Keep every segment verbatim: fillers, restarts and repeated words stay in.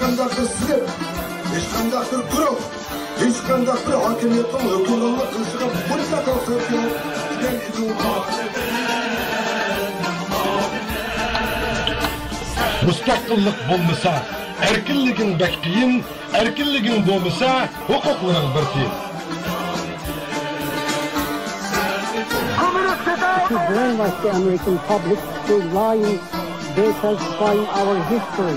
ھېچقانداق بىر سىنىپ، ھېچقانداق بىر گۇرۇھ، ھېچقانداق بىر ھاكىمىيەتنىڭ ھۆكۈمرانلىق قىلىشىغا مۇتلەق رۇخسەت يوق دېگەن ئىدىيە. مۇستەقىللىق بولمىسا، ئەركىنلىكىڭ بەك قىيىن، ئەركىنلىكىڭ بولمىسا، ھوقۇقلىرىڭ بىر تىيىن. To brainwash the American public through lying, data, spying our history.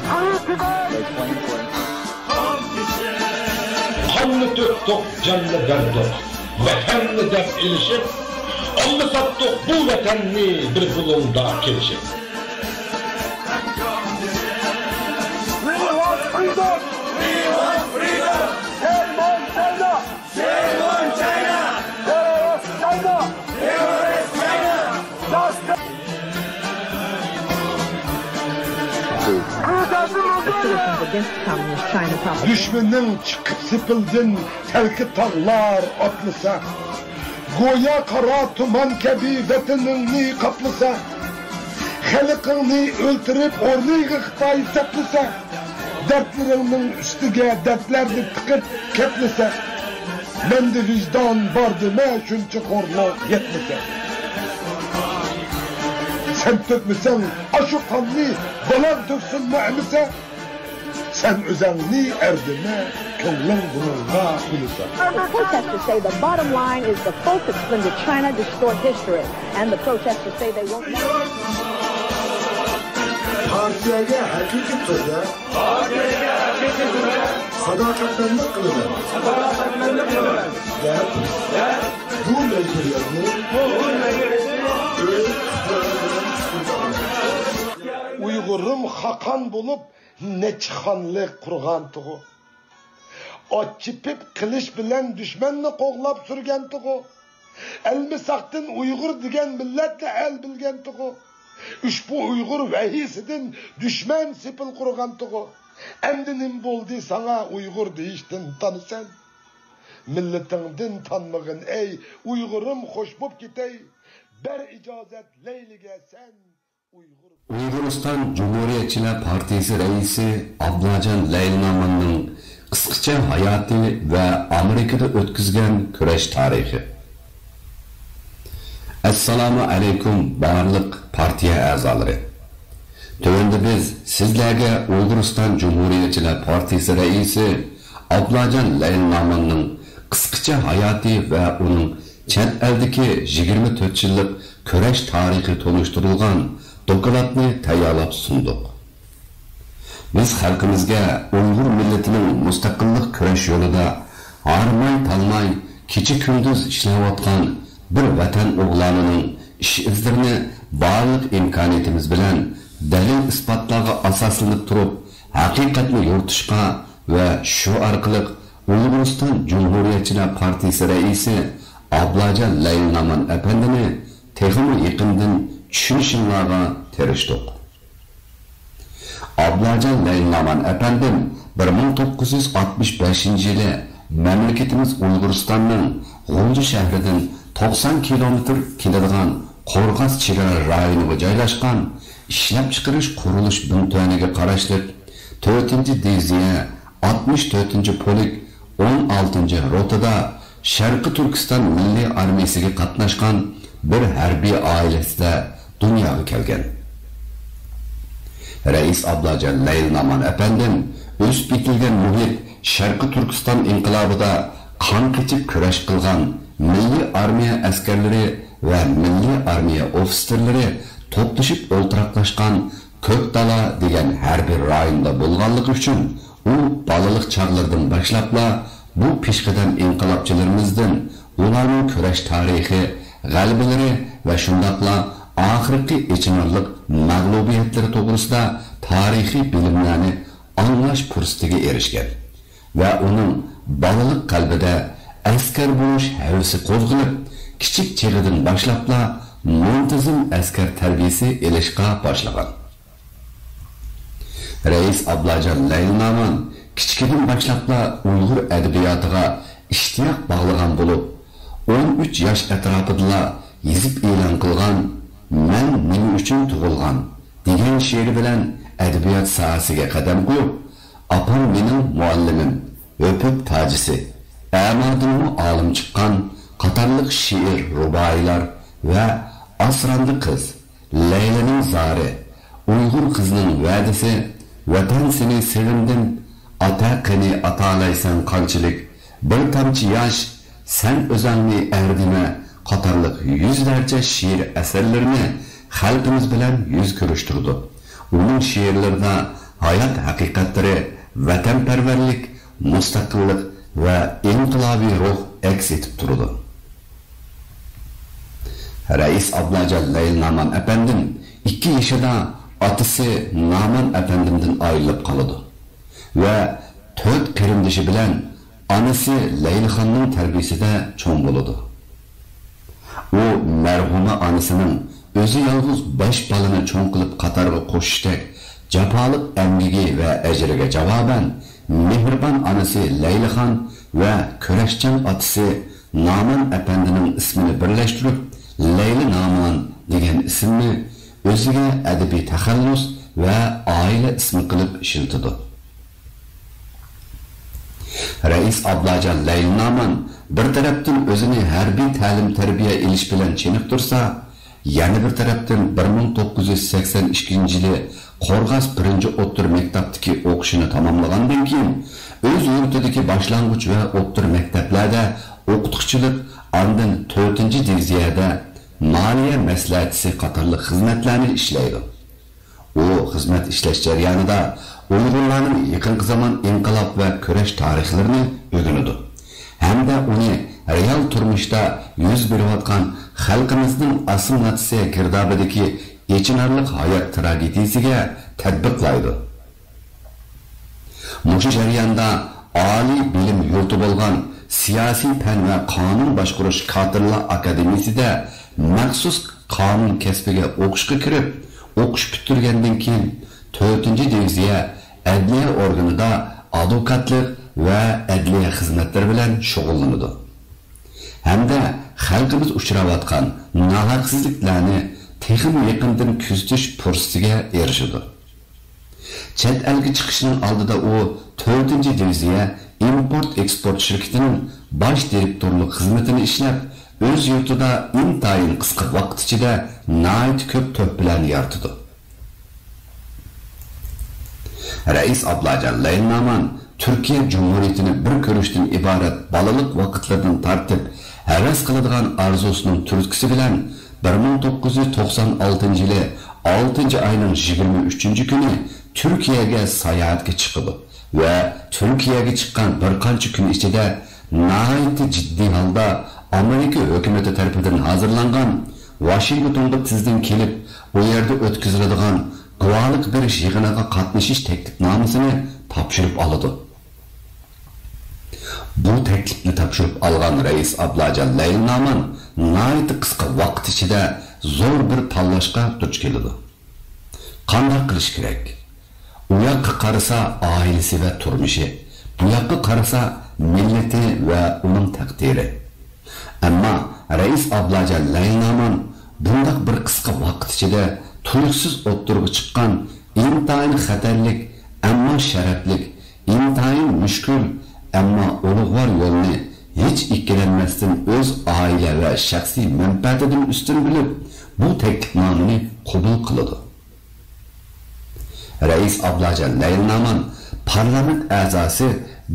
قاننى تۆكتۇق، جاننى بەردۇق، ۋەتەننى دەپ ئېلىشىپ، ئالدى ساتتۇق بۇ ۋەتەننى بىر بۇلۇڭدا كېلىشىپ. We want freedom! We want freedom! Shame on China! Shame on China! Terrorist China! Terrorist China! Justice! Criticisms against communist China propaganda. دۈشمىنىڭ چىقىپ سېپىلدىن تەلكە تاغلار ئاتلىسا، گويا قارا تۇمان كەبى ۋەتىنىڭنى قاپلىسا، خەلقىڭنى ئۆلتۈرۈپ ئورنىغا خىتاي سەپلىسە، دەردلىرىڭنىڭ ئۈستىگە دەردلەرنى تىقىپ كەپلىسە، مەندە ۋىجدان بار دېمە، شۇنچە خورلۇق يەتمىسە. سەن تۆكمىسەڭ ئاشۇ قاننى، بالاڭ تۆكسۇنمۇ ئەمىسە؟ سەن ئۆزۈڭنى ئەردىمە، كۆڭلۈڭ بۇنىڭغا قۇلىسا. The protesters say the bottom line is the folks at Splendid China distort history, and the protesters say they won't. پارتىيەگە ھەقىقىي تۈردە، پارتىيەگە ھەقىقىي تۈردە ساداقەتمەنلىك قىلىمەن، ساداقەتمەنلىك قىلىمەن دەپ، دەپ بۇ مەجبۇرىيەتنى، بۇ مەجبۇرىيەتنى ئۆز ئىختىيارى بىلەن ئۈستۈن تۇتىمەن. ئۇيغۇرۇم خاقان بولۇپ، نەچچە خانلىق قۇرغانتىغۇ. ئات چېپىپ، قىلىچ بىلەن دۈشمەننى قوغلاپ سۈرگەنتىغۇ. ئەلمىساقتىن ئۇيغۇر دېگەن مىللەتنى ئەل بىلگەنتىغۇ. ئۇشبۇ ئۇيغۇر ۋەھىيسىدىن دۈشمەن سېپىل قۇرغانتىغۇ. ئەمدى نېمە بولدى ساڭا ئۇيغۇر دېيىشتىن تانىسەن؟ مىللىتىڭدىن تانمىغىن ئەي ئۇيغۇرۇم، خوش بوپ كېتەي. بەر ئىجازەت لەيلىگە سەن. ئۇيغۇرىستان جۇمھۇرىيەتچىلەر پارتىيىسى رەئىسى ئابلاجان لەيلىناماننىڭ قىسقىچە ھاياتى ۋە ئامېرىكىدا ئۆتكۈزگەن كۈرەش تارىخى. ئەسسالامۇ ئەلەيكۇم، بارلىق پارتىيە ئەزالىرى! تۆۋەندە بىز سىزلەرگە ئۇيغۇرىستان جۇمھۇرىيەتچىلەر پارتىيىسى رەئىسى ئابلاجان لەيلىناماننىڭ قىسقىچە ھاياتى ۋە ئۇنىڭ چەت ئەلدىكى يىگىرمە تۆت يىللىق كۈرەش تارىخى تونۇشتۇرۇلغان دوكلاتنى تەييارلاپ سۇندۇق. بىز خەلقىمىزگە ئۇيغۇر مىللىتىنىڭ مۇستەقىللىق كۈرەش يولىدا ھارماي-تالماي، كېچە-كۈندۈز ئىشلەۋاتقان بىر ۋەتەن ئوغلانىنىڭ ئىش-ئىزلىرىنى بارلىق ئىمكانىيىتىمىز بىلەن دەلىل-ئىسپاتلارغا ئاساسلىنىپ تۇرۇپ، ھەقىقەتنى يورۇتۇشقا ۋە شۇ ئارقىلىق ئۇيغۇرىستان جۇمھۇرىيەتچىلەر پارتىيىسى رەئىسى ئابلاجان لەيلىنامان ئەپەندىنى تېخىمۇ يېقىندىن چۈشىنىشىڭلارغا تىرىشتۇق. ئابلاجان لەيلىنامان ئەپەندىم بىر مىڭ توققۇز يۈز ئاتمىش بەشىنچى يىلى مەملىكىتىمىز ئۇيغۇرىستاننىڭ غۇلجا شەھىرىدىن توقسان كىلومېتىر كېلىدىغان قورغاس چېگرا رايونىغا جايلاشقان ئىشلەپچىقىرىش قۇرۇلۇش بىڭتۈەنىگە قاراشلىق تۆتىنچى دىۋىزىيە، ئاتمىش تۆتىنچى پولك، ئون ئالتىنچى روتىدا شەرقىي تۈركىستان مىللىي ئارمىيىسىگە قاتناشقان بىر ھەربىي ئائىلىسىدە دۇنياغا كەلگەن. رەئىس ئابلاجان لەيلىنامان ئەپەندىم ئۆسۈپ يېتىلگەن مۇھىت شەرقىي تۈركىستان ئىنقىلابىدا قان قېچىپ كۈرەش قىلغان مىللىي ئارمىيە ئەسكەرلىرى ۋە مىللىي ئارمىيە ئوفىتسېرلىرى توپلىشىپ ئولتۇراقلاشقان كۆك دالا دېگەن ھەربىي رايوندا بولغانلىقى ئۈچۈن، ئۇ بالىلىق چاغلىرىدىن باشلاپلا بۇ پېشقەدەم ئىنقىلابچىلىرىمىزدىن ئۇلارنىڭ كۈرەش تارىخى، غەلىبىلىرى ۋە شۇنداقلا ئاخىرقى ئېچىنارلىق مەغلۇبىيەتلىرى توغرىسىدا تارىخىي بىلىملەرنى ئاڭلاش پۇرسىتىگە ئېرىشكەن ۋە ئۇنىڭ بالىلىق قەلبىدە ئەسكەر بولۇش ھەۋىسى قوزغىلىپ، كىچىك چېغىدىن باشلاپلا مۇنتىزىم ئەسكەر تەربىيىسى ئېلىشقا باشلىغان. رەئىس ئابلاجان لەيلىنامان كىچىكىدىن باشلاپلا ئۇيغۇر ئەدەبىياتىغا ئىشتىياق باغلىغان بولۇپ، ئون ئۈچ ياش ئەتراپىدىلا يېزىپ ئېلان قىلغان مەن نېمە ئۈچۈن تۇغۇلغان دېگەن شېئىرى بىلەن ئەدەبىيات ساھەسىگە قەدەم قويۇپ، ئاپام مېنىڭ مۇئەللىمىم، ھۆپۈپ تاجىسى، ئەمادىنمۇ ئالىم چىققان قاتارلىق شېئىر، رۇبائىيلار ۋە ئاسراندى قىز، لەيلىنىڭ زارى، ئۇيغۇر قىزىنىڭ ۋەدىسى، ۋەتەن سېنى سېغىندىم، ئاتا قېنى ئاتالايسەن قانچىلىك، بىر تامچە ياش، سەن ئۆزۈڭنى ئەردىمە قاتارلىق يۈزلەرچە شېئىر ئەسەرلىرىنى خەلقىمىز بىلەن يۈز كۆرۈشتۈرىدۇ. ئۇنىڭ شېئىرلىرىدا ھايات ھەقىقەتلىرى، ۋەتەنپەرۋەرلىك، مۇستەقىللىق ۋە ئىنقىلابىي روھ ئەكس ئېتىپ تۇرىدۇ. رەئىس ئابلاجان لەيلىنامان ئەپەندىم ئىككى يېشىدا ئاتىسى نامان ئەپەندىمدىن ئايرىلىپ قالىدۇ ۋە تۆت قېرىندىشى بىلەن ئانىسى لەيلىخاننىڭ تەربىيىسىدە چوڭ بولىدۇ. ئۇ مەرھۇمە ئانىسىنىڭ ئۆزى يالغۇز بەش بالىنى چوڭ قىلىپ قاتارغا قوشۇشتەك جاپالىق ئەمگىكى ۋە ئەجرىگە جاۋابەن، مېھرىبان ئانىسى لەيلىخان ۋە كۈرەشچان ئاتىسى نامان ئەپەندىنىڭ ئىسمىنى بىرلەشتۈرۈپ، لەيلى نامان دېگەن ئىسىمنى ئۆزىگە ئەدەبىي تەخەللۇس ۋە ئائىلە ئىسمى قىلىپ ئىشلىتىدۇ. رەئىس ئابلاجان لەيلى نامان بىر تەرەپتىن ئۆزىنى ھەربىي تەلىم-تەربىيە ئېلىش بىلەن چېنىقتۇرسا، يەنە بىر تەرەپتىن بىر مىڭ توققۇز يۈز سەكسەن ئىككىنچى يىلى قورغاس بىرىنچى ئوتتۇرا مەكتەپتىكى ئوقۇشىنى تاماملىغاندىن كېيىن، ئۆز يۇرتىدىكى باشلانغۇچ ۋە ئوتتۇرا مەكتەپلەردە ئوقۇتقۇچىلىق، ئاندىن تۆتىنچى دىۋىزىيەدە مالىيە مەسلىھەتچىسى قاتارلىق خىزمەتلەرنى ئىشلەيدۇ. ئۇ خىزمەت ئىشلەش جەريانىدا ئۇيغۇرلارنىڭ يېقىنقى زامان ئىنقىلاب ۋە كۈرەش تارىخلىرىنى ئۆگىنىدۇ ھەمدە ئۇنى رېئال تۇرمۇشتا يۈز بېرىۋاتقان خەلقىمىزنىڭ ئاسسىمىلياتسىيە گىردابىدىكى ئېچىنارلىق ھايات تراگېدىيىسىگە تەتبىقلايدۇ. مۇشۇ جەرياندا ئالىي بىلىم يۇرتى بولغان سىياسىي پەن ۋە قانۇن باشقۇرۇش كادىرلار ئاكادېمىيىسىدە مەخسۇس قانۇن كەسپىگە ئوقۇشقا كىرىپ، ئوقۇش پۈتتۈرگەندىن كېيىن، تۆتىنچى دىۋىزىيە ئەدلىيە ئورگىنىدا ئادۋوكاتلىق ۋە ئەدلىيە خىزمەتلىرى بىلەن شۇغۇللىنىدۇ ھەمدە خەلقىمىز ئۇچراۋاتقان ناھەقسىزلىكلەرنى تېخىمۇ يېقىندىن كۆزىتىش پۇرسىتىگە ئېرىشىدۇ. چەت ئەلگە چىقىشنىڭ ئالدىدا ئۇ تۆتىنچى دىۋىزىيە ئىمپورت-ئېكسپورت شىركىتىنىڭ باش دىرېكتورلۇق خىزمىتىنى ئىشلەپ، ئۆز يۇرتىدا ئىنتايىن قىسقا ۋاقىت ئىچىدە ناھايىتى كۆپ تۆھپىلەرنى يارىتىدۇ. رەئىس ئابلاجان لەيلىنامان تۈركىيە جۇمھۇرىيىتىنى بىر كۆرۈشتىن ئىبارەت بالىلىق ۋاقىتلىرىدىن تارتىپ ھەۋەس قىلىدىغان ئارزۇسىنىڭ تۈرتكىسى بىلەن بىر مىڭ توققۇز يۈز توقسان ئالتىنچى يىلى ئالتىنچى ئاينىڭ يىگىرمە ئۈچىنچى كۈنى تۈركىيەگە ساياھەتكە چىقىدۇ ۋە تۈركىيەگە چىققان بىر قانچە كۈن ئىچىدە ناھايىتى جىددىي ھالدا ئامېرىكا ھۆكۈمىتى تەرىپىدىن ھازىرلانغان، ۋاشىنگتونغا تېزدىن كېلىپ، ئۇ يەردە ئۆتكۈزۈلىدىغان گۇۋاھلىق بېرىش يىغىنىغا قاتنىشىش تەكلىپنامىسىنى تاپشۇرۇپ ئالىدۇ. بۇ تەكلىپنى تاپشۇرۇپ ئالغان رەئىس ئابلاجان لەيلىنامان ناھايىتى قىسقا ۋاقىت ئىچىدە زور بىر تاللاشقا دۇچ كېلىدۇ. قانداق قىلىش كېرەك؟ ئۇ ياققا قارىسا ئائىلىسى ۋە تۇرمۇشى، بۇ ياققا قارىسا مىللىتى ۋە ئۇنىڭ تەقدىرى. ئەمما رەئىس ئابلاجان لەيلىنامان بۇنداق بىر قىسقا ۋاقىت ئىچىدە تۇيۇقسىز ئوتتۇرىغا چىققان ئىنتايىن خەتەرلىك، ئەمما شەرەپلىك، ئىنتايىن مۈشكۈل، ئەمما ئۇلۇغۋار يولنى ھېچ ئىككىلەنمەستىن ئۆز ئائىلە ۋە شەخسىي مەنپەئەتىدىن ئۈستۈن بىلىپ، بۇ تەكلىپنامىنى قوبۇل قىلىدۇ. رەئىس ئابلاجان لەيلىنامان پارلامېنت ئەزاسى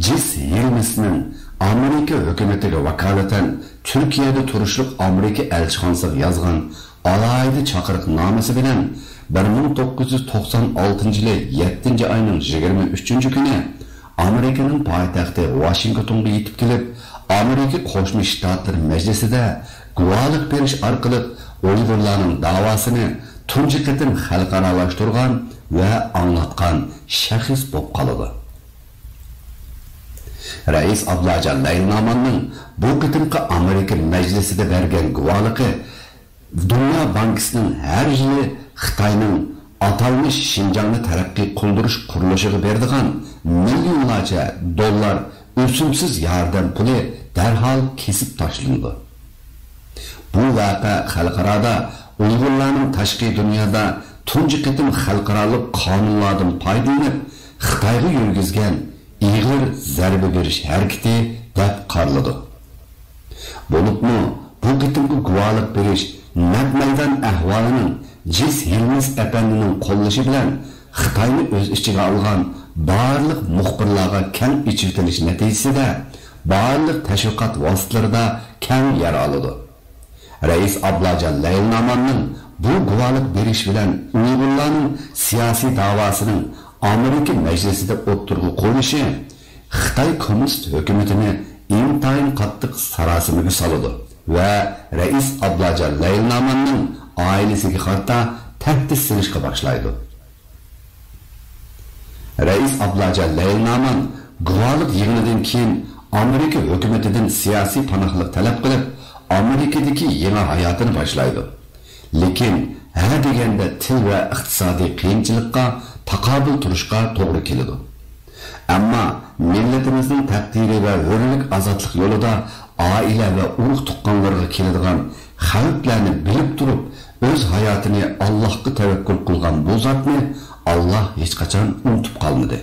جىس يىلمىسنىڭ ئامېرىكا ھۆكۈمىتىگە ۋاكالىتەن تۈركىيەدە تۇرۇشلۇق ئامېرىكا ئەلچىخانىسىغا يازغان ئالاھىدە چاقىرىقنامىسى بىلەن بىر مىڭ توققۇز يۈز توقسان ئالتىنچى يىلى يەتتىنچى ئاينىڭ يىگىرمە ئۈچىنچى كۈنى ئامېرىكىنىڭ پايتەختى ۋاشىنگتونغا يېتىپ كېلىپ، ئامېرىكا قوشما شتاتلىرى مەجلىسىدە گۇۋاھلىق بېرىش ئارقىلىق ئۇيغۇرلارنىڭ داۋاسىنى تۇنجى قېتىم خەلقئارالاشتۇرغان ۋە ئاڭلاتقان شەخس بولۇپ قالىدۇ. رەئىس ئابلاجان لەيلىناماننىڭ بۇ قېتىمقى ئامېرىكا مەجلىسىدە بەرگەن گۇۋاھلىقى دۇنيا بانكىسىنىڭ ھەر يىلى خىتاينىڭ ئاتالمىش شىنجاڭنى تەرەققىي قىلدۇرۇش قۇرۇلۇشىغا بېرىدىغان مىليونلارچە دوللار ئۆسۈمسىز ياردەم پۇلى دەرھال كېسىپ تاشلىنىدۇ. بۇ ۋەقە خەلقئارادا ئۇيغۇرلارنىڭ تاشقى دۇنيادا تۇنجى قېتىم خەلقئارالىق قانۇنلاردىن پايدىلىنىپ، خىتايغا يۈرگۈزگەن ئېغىر زەربە بېرىش ھەرىكىتى دەپ قارىلىدۇ. بولۇپمۇ بۇ قېتىمقى گۇۋاھلىق بېرىش نەق مەيدان ئەھۋالىنىڭ جىس ھىلمىس ئەپەندىنىڭ قوللىشى بىلەن خىتاينى ئۆز ئىچىگە ئالغان بارلىق مۇخبىرلارغا كەڭ ئېچىۋېتىلىش نەتىجىسىدە، بارلىق تەشۋىقات ۋاسىتىلىرىدا كەڭ يەر ئالىدۇ. رەئىس ئابلاجان لەيلىناماننىڭ بۇ گۇۋاھلىق بېرىش بىلەن ئۇيغۇرلارنىڭ سىياسىي داۋاسىنىڭ ئامېرىكا مەجلىسىدە ئوتتۇرىغا قويۇلۇشى خىتاي كوممۇنىست ھۆكۈمىتىنى ئىنتايىن قاتتىق ساراسىمىگە سالىدۇ ۋە رەئىس ئابلاجان لەيلىناماننىڭ ئائىلىسىگە قارىتا تەھدىت سېلىشقا باشلايدۇ. رەئىس ئابلاجان لەيلىنامان گۇۋاھلىق يىغىنىدىن كېيىن ئامېرىكا ھۆكۈمىتىدىن سىياسىي پاناھلىق تەلەپ قىلىپ، ئامېرىكىدىكى يېڭى ھاياتىنى باشلايدۇ. لېكىن ھە دېگەندە تىل ۋە ئىقتىسادىي قىيىنچىلىققا تاقابىل تۇرۇشقا توغرا كېلىدۇ. ئەمما مىللىتىمىزنىڭ تەقدىرى ۋە ھۆرلۈك ئازادلىق يولىدا ئائىلە ۋە ئۇرۇق-تۇغقانلىرىغا كېلىدىغان خەۋپلەرنى بىلىپ تۇرۇپ، ئۆز ھاياتىنى ئاللاھقا تەۋەككۈل قىلغان بۇ زاتنى ئاللاھ ھېچقاچان ئۇنتۇپ قالمىدى.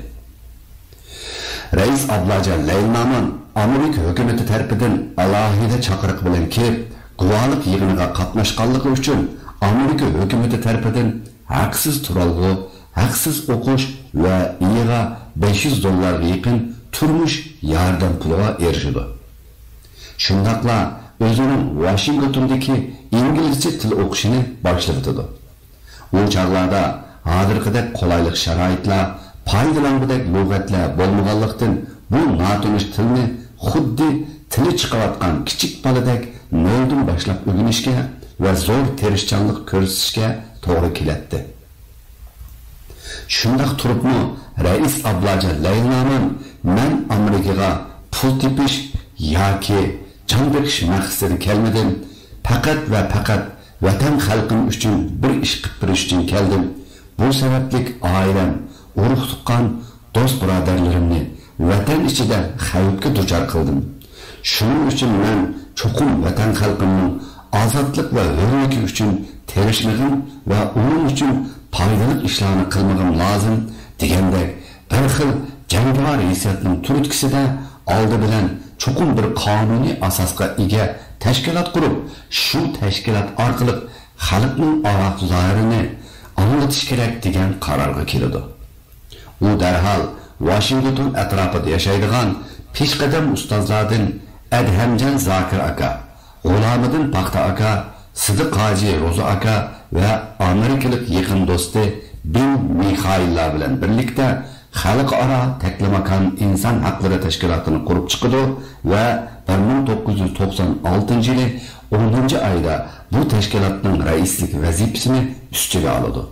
رەئىس ئابلاجان لەيلىنامان ئامېرىكا ھۆكۈمىتى تەرىپىدىن ئالاھىدە چاقىرىق بىلەن كېلىپ، گۇۋاھلىق يىغىنىغا قاتناشقانلىقى ئۈچۈن ئامېرىكا ھۆكۈمىتى تەرىپىدىن ھەقسىز تۇرالغۇ، ھەقسىز ئوقۇش ۋە ئېيىغا بەش يۈز دوللارغا يېقىن تۇرمۇش ياردەم پۇلىغا ئېرىشىدۇ. شۇنداقلا ئۆزىنىڭ ۋاشىنگتوندىكى ئىنگلىزچە تىل ئوقۇشىنى باشلىۋېتىدۇ. ئۇ چاغلاردا ھازىرقىدەك قولايلىق شارائىتلار، پايدىلانغۇدەك لۇغەتلەر بولمىغانلىقتىن، بۇ ناتونۇش تىلنى خۇددى تىلى چىقىۋاتقان كىچىك بالىدەك نۆلدىن باشلاپ ئۆگىنىشكە ۋە زور تىرىشچانلىق كۆرسىتىشكە توغرا كېلەتتى. شۇنداق تۇرۇپمۇ رەئىس ئابلاجان لەيلىنامان، مەن ئامېرىكىغا پۇل تېپىش ياكى جان بېقىش مەقسىتىدە كەلمىدىم، پەقەت ۋە پەقەت ۋەتەن خەلقىم ئۈچۈن بىر ئىش قىلىپ بېرىش ئۈچۈن كەلدىم. بۇ سەۋەبلىك ئائىلەم، ئۇرۇق-تۇغقان، دوست-بۇرادەرلىرىمنى ۋەتەن ئىچىدە خەۋپكە دۇچار قىلدىم. شۇنىڭ ئۈچۈن مەن چوقۇم ۋەتەن خەلقىمنىڭ ئازادلىق ۋە ھۆرلۈكى ئۈچۈن تىرىشمىغىن ۋە ئۇنىڭ ئۈچۈن پايدىلىق ئىشلارنى قىلمىغىم لازىم دېگەندەك بىر خىل جەڭگىۋار ھېسسىياتنىڭ تۈرتكىسىدە ئالدى بىلەن چوقۇم بىر قانۇنىي ئاساسقا ئىگە تەشكىلات قۇرۇپ، شۇ تەشكىلات ئارقىلىق خەلقنىڭ ئاۋاز زاھىرىنى ئاڭلىتىش كېرەك دېگەن قارارغا كېلىدۇ. ئۇ دەرھال ۋاشىنگتون ئەتراپىدا ياشايدىغان پېشقەدەم ئۇستازلاردىن ئەدھەمجان زاكىر ئاكا، غۇلامىدىن پاختا ئاكا، سىدىق ھاجى روزا ئاكا ۋە ئامېرىكىلىق يېقىن دوستى بىل مىخائىللار بىلەن بىرلىكتە خەلقئارا تەكلىماكان ئىنسان ھەقلىرى تەشكىلاتىنى قۇرۇپ چىقىدۇ ۋە بىر مىڭ توققۇز يۈز توقسان ئالتىنچى يىلى ئونىنچى ئايدا بۇ تەشكىلاتنىڭ رەئىسلىك ۋەزىپىسىنى ئۈستىگە ئالىدۇ.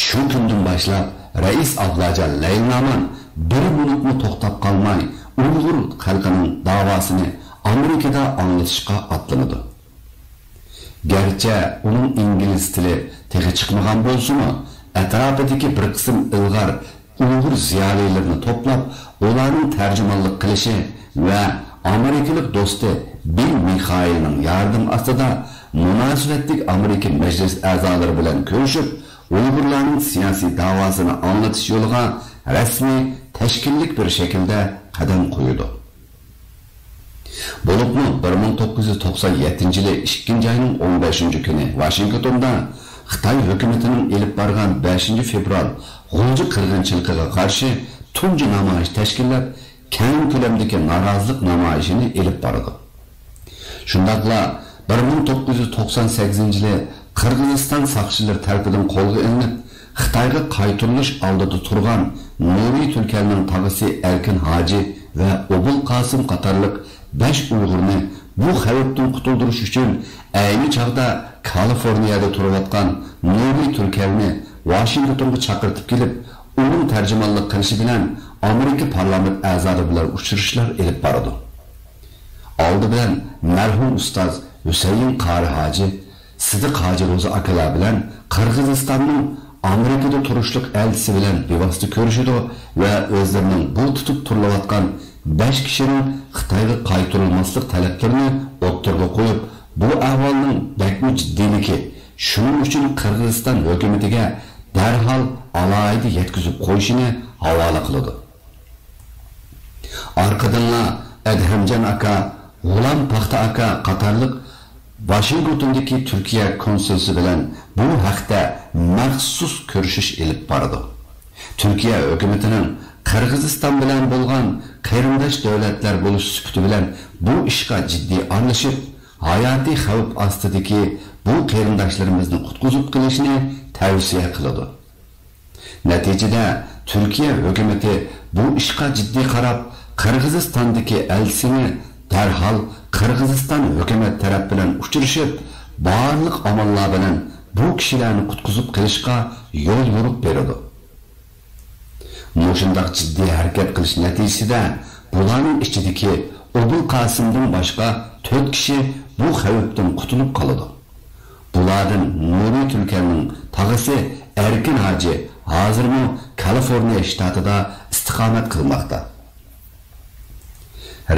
شۇ كۈندىن باشلاپ رەئىس ئابلاجان لەيلىنامان بىر مىنۇتمۇ توختاپ قالماي ئۇيغۇر خەلقىنىڭ داۋاسىنى ئامېرىكىدا ئاڭلىتىشقا ئاتلىنىدۇ. گەرچە ئۇنىڭ ئىنگلىز تىلى تېخى چىقمىغان بولسىمۇ، ئەتراپىدىكى بىر قىسىم ئىلغار ئۇيغۇر زىيالىيلىرىنى توپلاپ، ئۇلارنىڭ تەرجىمانلىق قىلىشى ۋە ئامېرىكىلىق دوستى بىل مىخائېلنىڭ ياردىمى ئاستىدا مۇناسىۋەتلىك ئامېرىكا مەجلىس ئەزالىرى بىلەن كۆرۈشۈپ، ئۇيغۇرلارنىڭ سىياسىي داۋاسىنى ئاڭلىتىش يولىغا رەسمىي، تەشكىللىك بىر شەكىلدە قەدەم قويىدۇ. بولۇپمۇ بىر مىڭ توققۇز يۈز توقسان يەتتىنچى يىلى ئىككىنچى ئاينىڭ ئون بەشىنچى كۈنى ۋاشىنگتوندا خىتاي ھۆكۈمىتىنىڭ ئېلىپ بارغان بەشىنچى فېۋرال غۇلجا قىرغىنچىلىقىغا قارشى تۇنجى نامايىش تەشكىللەپ، كەڭ كۆلەمدىكى نارازىلىق نامايىشىنى ئېلىپ بارىدۇ. شۇنداقلا بىر مىڭ توققۇز يۈز توقسان سەككىزىنچى يىلى قىرغىزىستان ساقچىلىرى تەرىپىدىن قولغا ئېلىنىپ، خىتايغا قايتۇرۇلۇش ئالدىدا تۇرغان نۇرى تۈركەلنىڭ تاغىسى ئەركىن ھاجى ۋە ئوبۇل قاسىم قاتارلىق بەش ئۇيغۇرنى بۇ خەۋپتىن قۇتۇلدۇرۇش ئۈچۈن، ئەينى چاغدا كالىفورنىيەدە تۇرۇۋاتقان نۇرى تۈركەلنى ۋاشىنگتونغا چاقىرتىپ كېلىپ، ئۇنىڭ تەرجىمانلىق قىلىشى بىلەن ئامېرىكا پارلامېنت ئەزالىرى بىلەن ئۇچرىشىشلار ئېلىپ بارىدۇ. ئالدى بىلەن مەرھۇم ئۇستاز ھۈسەيىن قارى ھاجى، سىدىق ھاجى روزا ئاكىلار بىلەن قىرغىزىستاننىڭ ئامېرىكىدا تۇرۇشلۇق ئەلچىسى بىلەن بىۋاسىتە كۆرۈشىدۇ ۋە ئۆزلىرىنىڭ بۇ تۇتۇپ تۇرۇلۇۋاتقان بەش كىشىنىڭ خىتايغا قايتۇرۇلماسلىق تەلەپلىرىنى ئوتتۇرىغا قويۇپ، بۇ ئەھۋالنىڭ بەكمۇ جىددىيلىكى، شۇنىڭ ئۈچۈن قىرغىزىستان ھۆكۈمىتىگە دەرھال ئالاھىدە يەتكۈزۈپ قويۇشىنى ھاۋالە قىلىدۇ. ئارقىدىنلا ئەدھەمجان ئاكا، غۇلام پاختا ئاكا قاتارلىق ۋاشىنگتوندىكى تۈركىيە كونسۇلى بىلەن بۇ ھەقتە مەخسۇس كۆرۈشۈش ئېلىپ بارىدۇ. تۈركىيە ھۆكۈمىتىنىڭ قىرغىزىستان بىلەن بولغان قېرىنداش دۆلەتلەر بولۇش سۈپىتى بىلەن بۇ ئىشقا جىددىي ئارىلىشىپ، ھاياتىي خەۋپ ئاستىدىكى بۇ قېرىنداشلىرىمىزنى قۇتقۇزۇپ قېلىشنى تەۋسىيە قىلىدۇ. نەتىجىدە، تۈركىيە ھۆكۈمىتى بۇ ئىشقا جىددىي قاراپ، قىرغىزىستاندىكى ئەلچىسىنى دەرھال قىرغىزىستان ھۆكۈمەت تەرەپ بىلەن ئۇچرىشىپ، بارلىق ئاماللار بىلەن بۇ كىشىلەرنى قۇتقۇزۇپ قېلىشقا يول يورۇق بېرىدۇ. مۇشۇنداق جىددىي ھەرىكەت قىلىش نەتىجىسىدە، بۇلارنىڭ ئىچىدىكى ئوبۇلقاسىمدىن باشقا تۆت كىشى بۇ خەۋپتىن قۇتۇلۇپ قالىدۇ. بۇلاردىن نۇرى تۈركەننىڭ تاغىسى ئەركىن ھاجى ھازىرمۇ كالىفورنىيە شتاتىدا ئىستىقامەت قىلماقتا.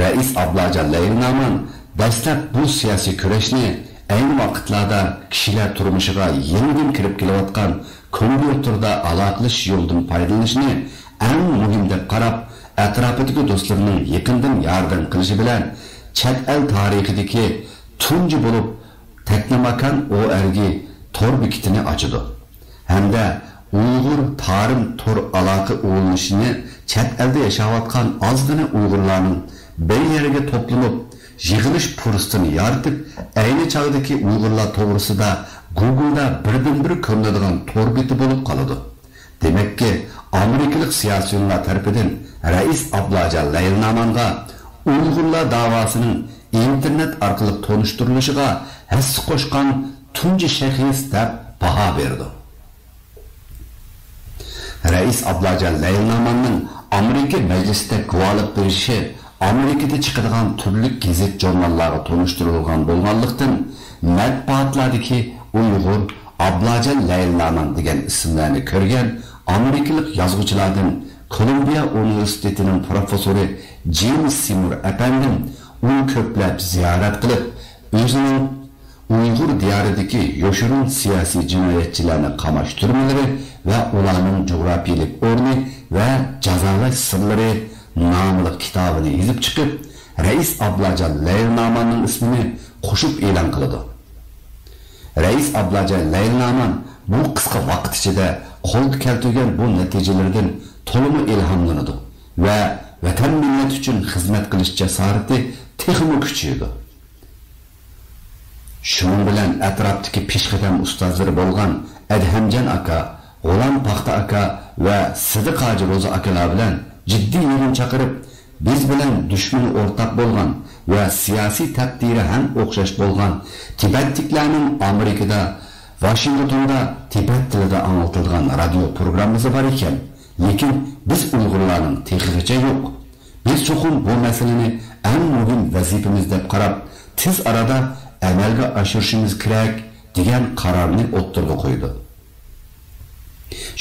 رەئىس ئابلاجان لەيلىنامان دەسلەپ بۇ سىياسىي كۈرەشنى ئەينى ۋاقىتلاردا كىشىلەر تۇرمۇشىغا يېڭىدىن كىرىپ كېلىۋاتقان كومپيۇتېردا ئالاقىلىشىش يولىدىن پايدىلىنىشنى ئەڭ مۇھىم دەپ قاراپ، ئەتراپىدىكى دوستلىرىنىڭ يېقىندىن ياردەم قىلىشى بىلەن چەت ئەل تارىخىدىكى تۇنجى بولۇپ تەكنىماكان ئو ئەر گى تور بېكىتىنى ئاچىدۇ ھەمدە ئۇيغۇر تارىم تور ئالاقە ئۇلىنىشىنى چەت ئەلدە ياشاۋاتقان ئازغىنە ئۇيغۇرلارنىڭ بىر يەرگە توپلىنىپ يىغىلىش پۇرسىتىنى يارىتىپ، ئەينى چاغدىكى ئۇيغۇرلار توغرىسىدا گۇگلدا بىردىنبىر كۆرۈنىدىغان تور بېتى بولۇپ قالىدۇ. دېمەككى، ئامېرىكىلىق سىياسىيونلار تەرىپىدىن رەئىس ئابلاجان لەيلىنامانغا ئۇيغۇرلار داۋاسىنىڭ ئىنتېرنېت ئارقىلىق تونۇشتۇرۇلۇشىغا ھەسسە قوشقان تۇنجى شەخس دەپ باھا بېرىدۇ. رەئىس ئابلاجان لەيلىناماننىڭ ئامېرىكا مەجلىسىدە گۇۋاھلىق بېرىشى ئامېرىكىدا چىقىدىغان تۈرلۈك گېزىت-ژۇرناللارغا تونۇشتۇرۇلغان بولغانلىقتىن، مەتبۇئاتلاردىكى ئۇيغۇر، ئابلاجان لەيلىنامان دېگەن ئىسىملارنى كۆرگەن ئامېرىكىلىق يازغۇچىلاردىن كولومبىيە ئۇنىۋېرسىتېتىنىڭ پروفېسسورى جېيمس سىمۇر ئەپەندىم ئۇنى كۆپلەپ زىيارەت قىلىپ، ئۆزىنىڭ ئۇيغۇر دىيارىدىكى يوشۇرۇن سىياسىي جىنايەتچىلەرنى قاماش تۈرمىلىرى ۋە ئۇلارنىڭ جۇغراپىيىلىك ئورنى ۋە جازالاش سىرلىرى ناملىق كىتابىنى يېزىپ چىقىپ، رەئىس ئابلاجان لەيلىناماننىڭ ئىسمىنى قوشۇپ ئېلان قىلىدۇ. رەئىس ئابلاجان لەيلىنامان بۇ قىسقا ۋاقىت ئىچىدە قولغا كەلتۈرگەن بۇ نەتىجىلىرىدىن تولىمۇ ئىلھاملىنىدۇ ۋە ۋەتەن مىللەت ئۈچۈن خىزمەت قىلىش جاسارىتى تېخىمۇ كۈچىيىدۇ. شۇنىڭ بىلەن ئەتراپتىكى پېشقەدەم ئۇستازلىرى بولغان ئەدھەمجان ئاكا، غۇلام پاختا ئاكا ۋە سىدىق ھاجى روزا ئاكىلار بىلەن جىددىي يىغىن چاقىرىپ، بىز بىلەن دۈشمىنى ئورتاق بولغان ۋە سىياسىي تەقدىرى ھەم ئوخشاش بولغان تىبەتلىكلەرنىڭ ئامېرىكىدا، ۋاشىنگتوندا تىبەت تىلىدا ئاڭلىتىلىدىغان رادىيو پروگراممىسى بار ئىكەن، لېكىن بىز ئۇيغۇرلارنىڭ تېخىغىچە يوق. بىز چوقۇم بۇ مەسىلىنى ئەڭ مۇھىم ۋەزىپىمىز دەپ قاراپ، تېز ئارىدا ئەمەلگە ئاشۇرۇشىمىز كېرەك، دېگەن قارارنى ئوتتۇرىغا قويىدۇ.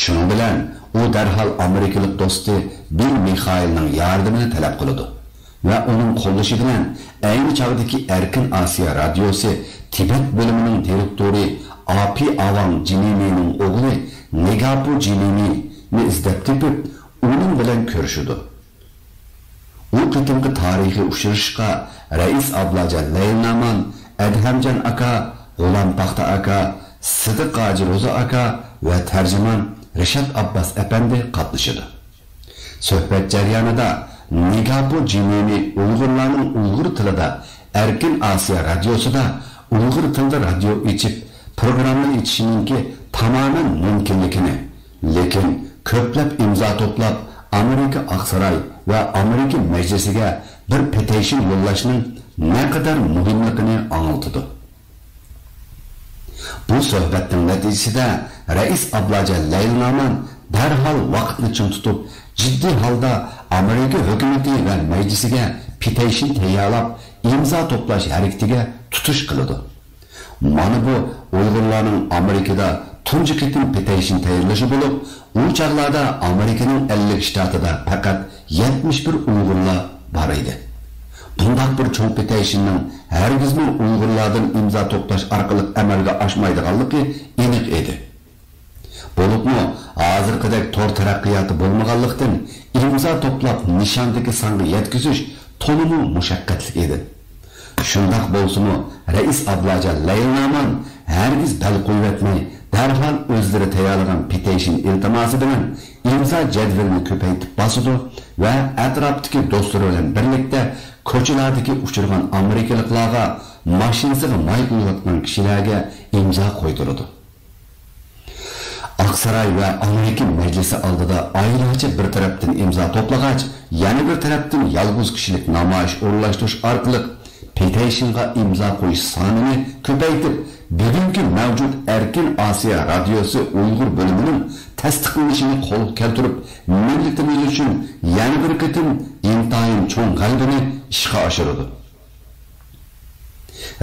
شۇنىڭ بىلەن ئۇ دەرھال ئامېرىكىلىق دوستى بىل مىخائېلنىڭ ياردىمىنى تەلەپ قىلىدۇ ۋە ئۇنىڭ قوللىشى بىلەن ئەينى چاغدىكى ئەركىن ئاسىيا رادىيوسى تىبەت بۆلۈمىنىڭ دىرېكتورى ئاپى ئاۋاڭ جىنىمىنىڭ ئوغلى نېگاپو جىنىمىنى ئىزدەپ تېپىپ، ئۇنىڭ بىلەن كۆرۈشىدۇ. ئۇ قېتىمقى تارىخىي ئۇچرىشىشقا رەئىس ئابلاجان لەيلىنامان، ئەدھەمجان ئاكا، غۇلام پاختا ئاكا، سىدىق ھاجى روزا ئاكا ۋە تەرجىمان رىشات ئابباس ئەپەندى قاتنىشىدۇ. سۆھبەت جەريانىدا نىگاپو جىنىنى ئۇيغۇرلارنىڭ ئۇيغۇر تىلىدا ئەركىن ئاسىيا رادىيوسىدا ئۇيغۇر تىلىدا رادىيو ئېچىپ، پروگراممىنى ئېچىشىنىڭكى تامامەن مۇمكىنلىكىنى، لېكىن كۆپلەپ ئىمزا توپلاپ، ئامېرىكا ئاقساراي ۋە ئامېرىكا مەجلىسىگە بىر پېتىشن يوللاشنىڭ نەقەدەر مۇھىملىقىنى ئاڭلىتىدۇ. بۇ سۆھبەتنىڭ نەتىجىسىدە رەئىس ئابلاجان لەيلىنامان دەرھال ۋاقىتنى چىڭ تۇتۇپ، جىددىي ھالدا ئامېرىكا ھۆكۈمىتى ۋە مەجلىسىگە پېتىشن تەييارلاپ، ئىمزا توپلاش ھەرىكىتىگە تۇتۇش قىلىدۇ. مانا بۇ ئۇيغۇرلارنىڭ ئامېرىكىدا تۇنجى قېتىم پېتىشن تەييارلىشى بولۇپ، ئۇ چاغلاردا ئامېرىكىنىڭ ئەللىك شتاتىدا پەقەت يەتمىش بىر ئۇيغۇرلار بار ئىدى. بۇنداق بىر چوڭ پېتىشننىڭ ھەرگىزمۇ ئۇيغۇرلاردىن ئىمزا توپلاش ئارقىلىق ئەمەلگە ئاشمايدىغانلىقى ئېنىق ئىدى. بولۇپمۇ ھازىرقىدەك تور تەرەققىياتى بولمىغانلىقتىن، ئىمزا توپلاپ نىشاندىكى سانغا يەتكۈزۈش تولىمۇ مۇشەققەتلىك ئىدى. شۇنداق بولسىمۇ، رەئىس ئابلاجان لەيلىنامان ھەرگىز بەل قويۇۋەتمەي، دەرھال ئۆزلىرى تەييارلىغان پېتىشن ئىلتىماسى بىلەن ئىمزا جەدۋىلىنى كۆپەيتىپ باسىدۇ ۋە ئەتراپتىكى دوستلىرى بىلەن بىرلىكتە كوچىلاردىكى ئۇچرىغان ئامېرىكىلىقلارغا، ماشىنىسىغا ماي قۇيۇۋاتقان كىشىلەرگە ئىمزا قويدۇرىدۇ. ئاقساراي ۋە ئامېرىكا مەجلىسى ئالدىدا ئايرىچە بىر تەرەپتىن ئىمزا توپلىغاچ، يەنە بىر تەرەپتىن يالغۇز كىشىلىك نامايىش ئورۇنلاشتۇرۇش ئارقىلىق پېتىشنغا ئىمزا قويۇش سانىنى كۆپەيتىپ، بۈگۈنكى مەۋجۇت ئەركىن ئاسىيا رادىيوسى ئۇيغۇر بۆلۈمىنىڭ تەستىقلىنىشىنى قولغا كەلتۈرۈپ، مىللىتىمىز ئۈچۈن يەنە بىر قېتىم ئىنتايىن چوڭ غەلىبىنى ئىشقا ئاشۇرىدۇ.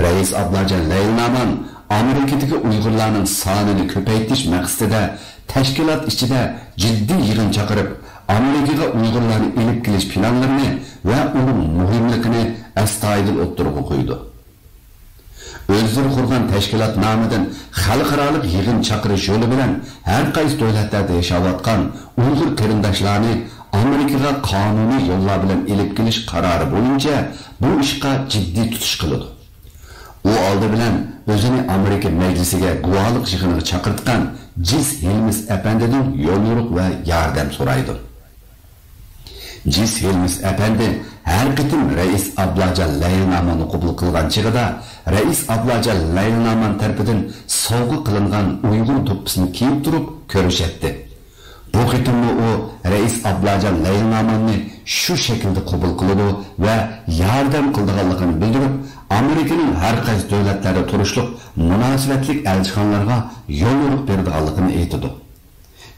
رەئىس ئابلاجان لەيلىنامان ئامېرىكىدىكى ئۇيغۇرلارنىڭ سانىنى كۆپەيتىش مەقسىتىدە تەشكىلات ئىچىدە جىددىي يىغىن چاقىرىپ، ئامېرىكىغا ئۇيغۇرلارنى ئېلىپ كېلىش پىلانلىرىنى ۋە ئۇنىڭ مۇھىملىقىنى ئەستايىدىل ئوتتۇرىغا قويىدۇ. ئۆزلىرى قۇرغان تەشكىلات نامىدىن خەلقئارالىق يىغىن چاقىرىش يولى بىلەن ھەر قايسى دۆلەتلەردە ياشاۋاتقان ئۇيغۇر قېرىنداشلارنى ئامېرىكىغا قانۇنىي يوللار بىلەن ئېلىپ كېلىش قارارى بويىچە بۇ ئىشقا جىددىي تۇتۇش قىلىدۇ. ئۇ ئالدى بىلەن ئۆزىنى ئامېرىكا مەجلىسىگە گۇۋاھلىق يىغىنىغا چاقىرتقان جىس ھېلمىس ئەپەندىدىن يوليورۇق ۋە ياردەم سورايدۇ. جىس ھېلمىس ئەپەندى ھەر قېتىم رەئىس ئابلاجان لەيلىناماننى قوبۇل قىلغان چېغىدا، رەئىس ئابلاجان لەيلىنامان تەرىپىدىن سوۋغا قىلىنغان ئۇيغۇر دوپپىسىنى كىيىپ تۇرۇپ كۆرۈشەتتى. بۇ قېتىممۇ ئۇ رەئىس ئابلاجان لەيلىناماننى شۇ شەكىلدە قوبۇل قىلىدۇ ۋە ياردەم قىلىدىغانلىقىنى بىلدۈرۈپ، ئامېرىكىنىڭ ھەر قايسى دۆلەتلەردە تۇرۇشلۇق مۇناسىۋەتلىك ئەلچىخانىلارغا يوليورۇق بېرىدىغانلىقىنى ئېيتىدۇ.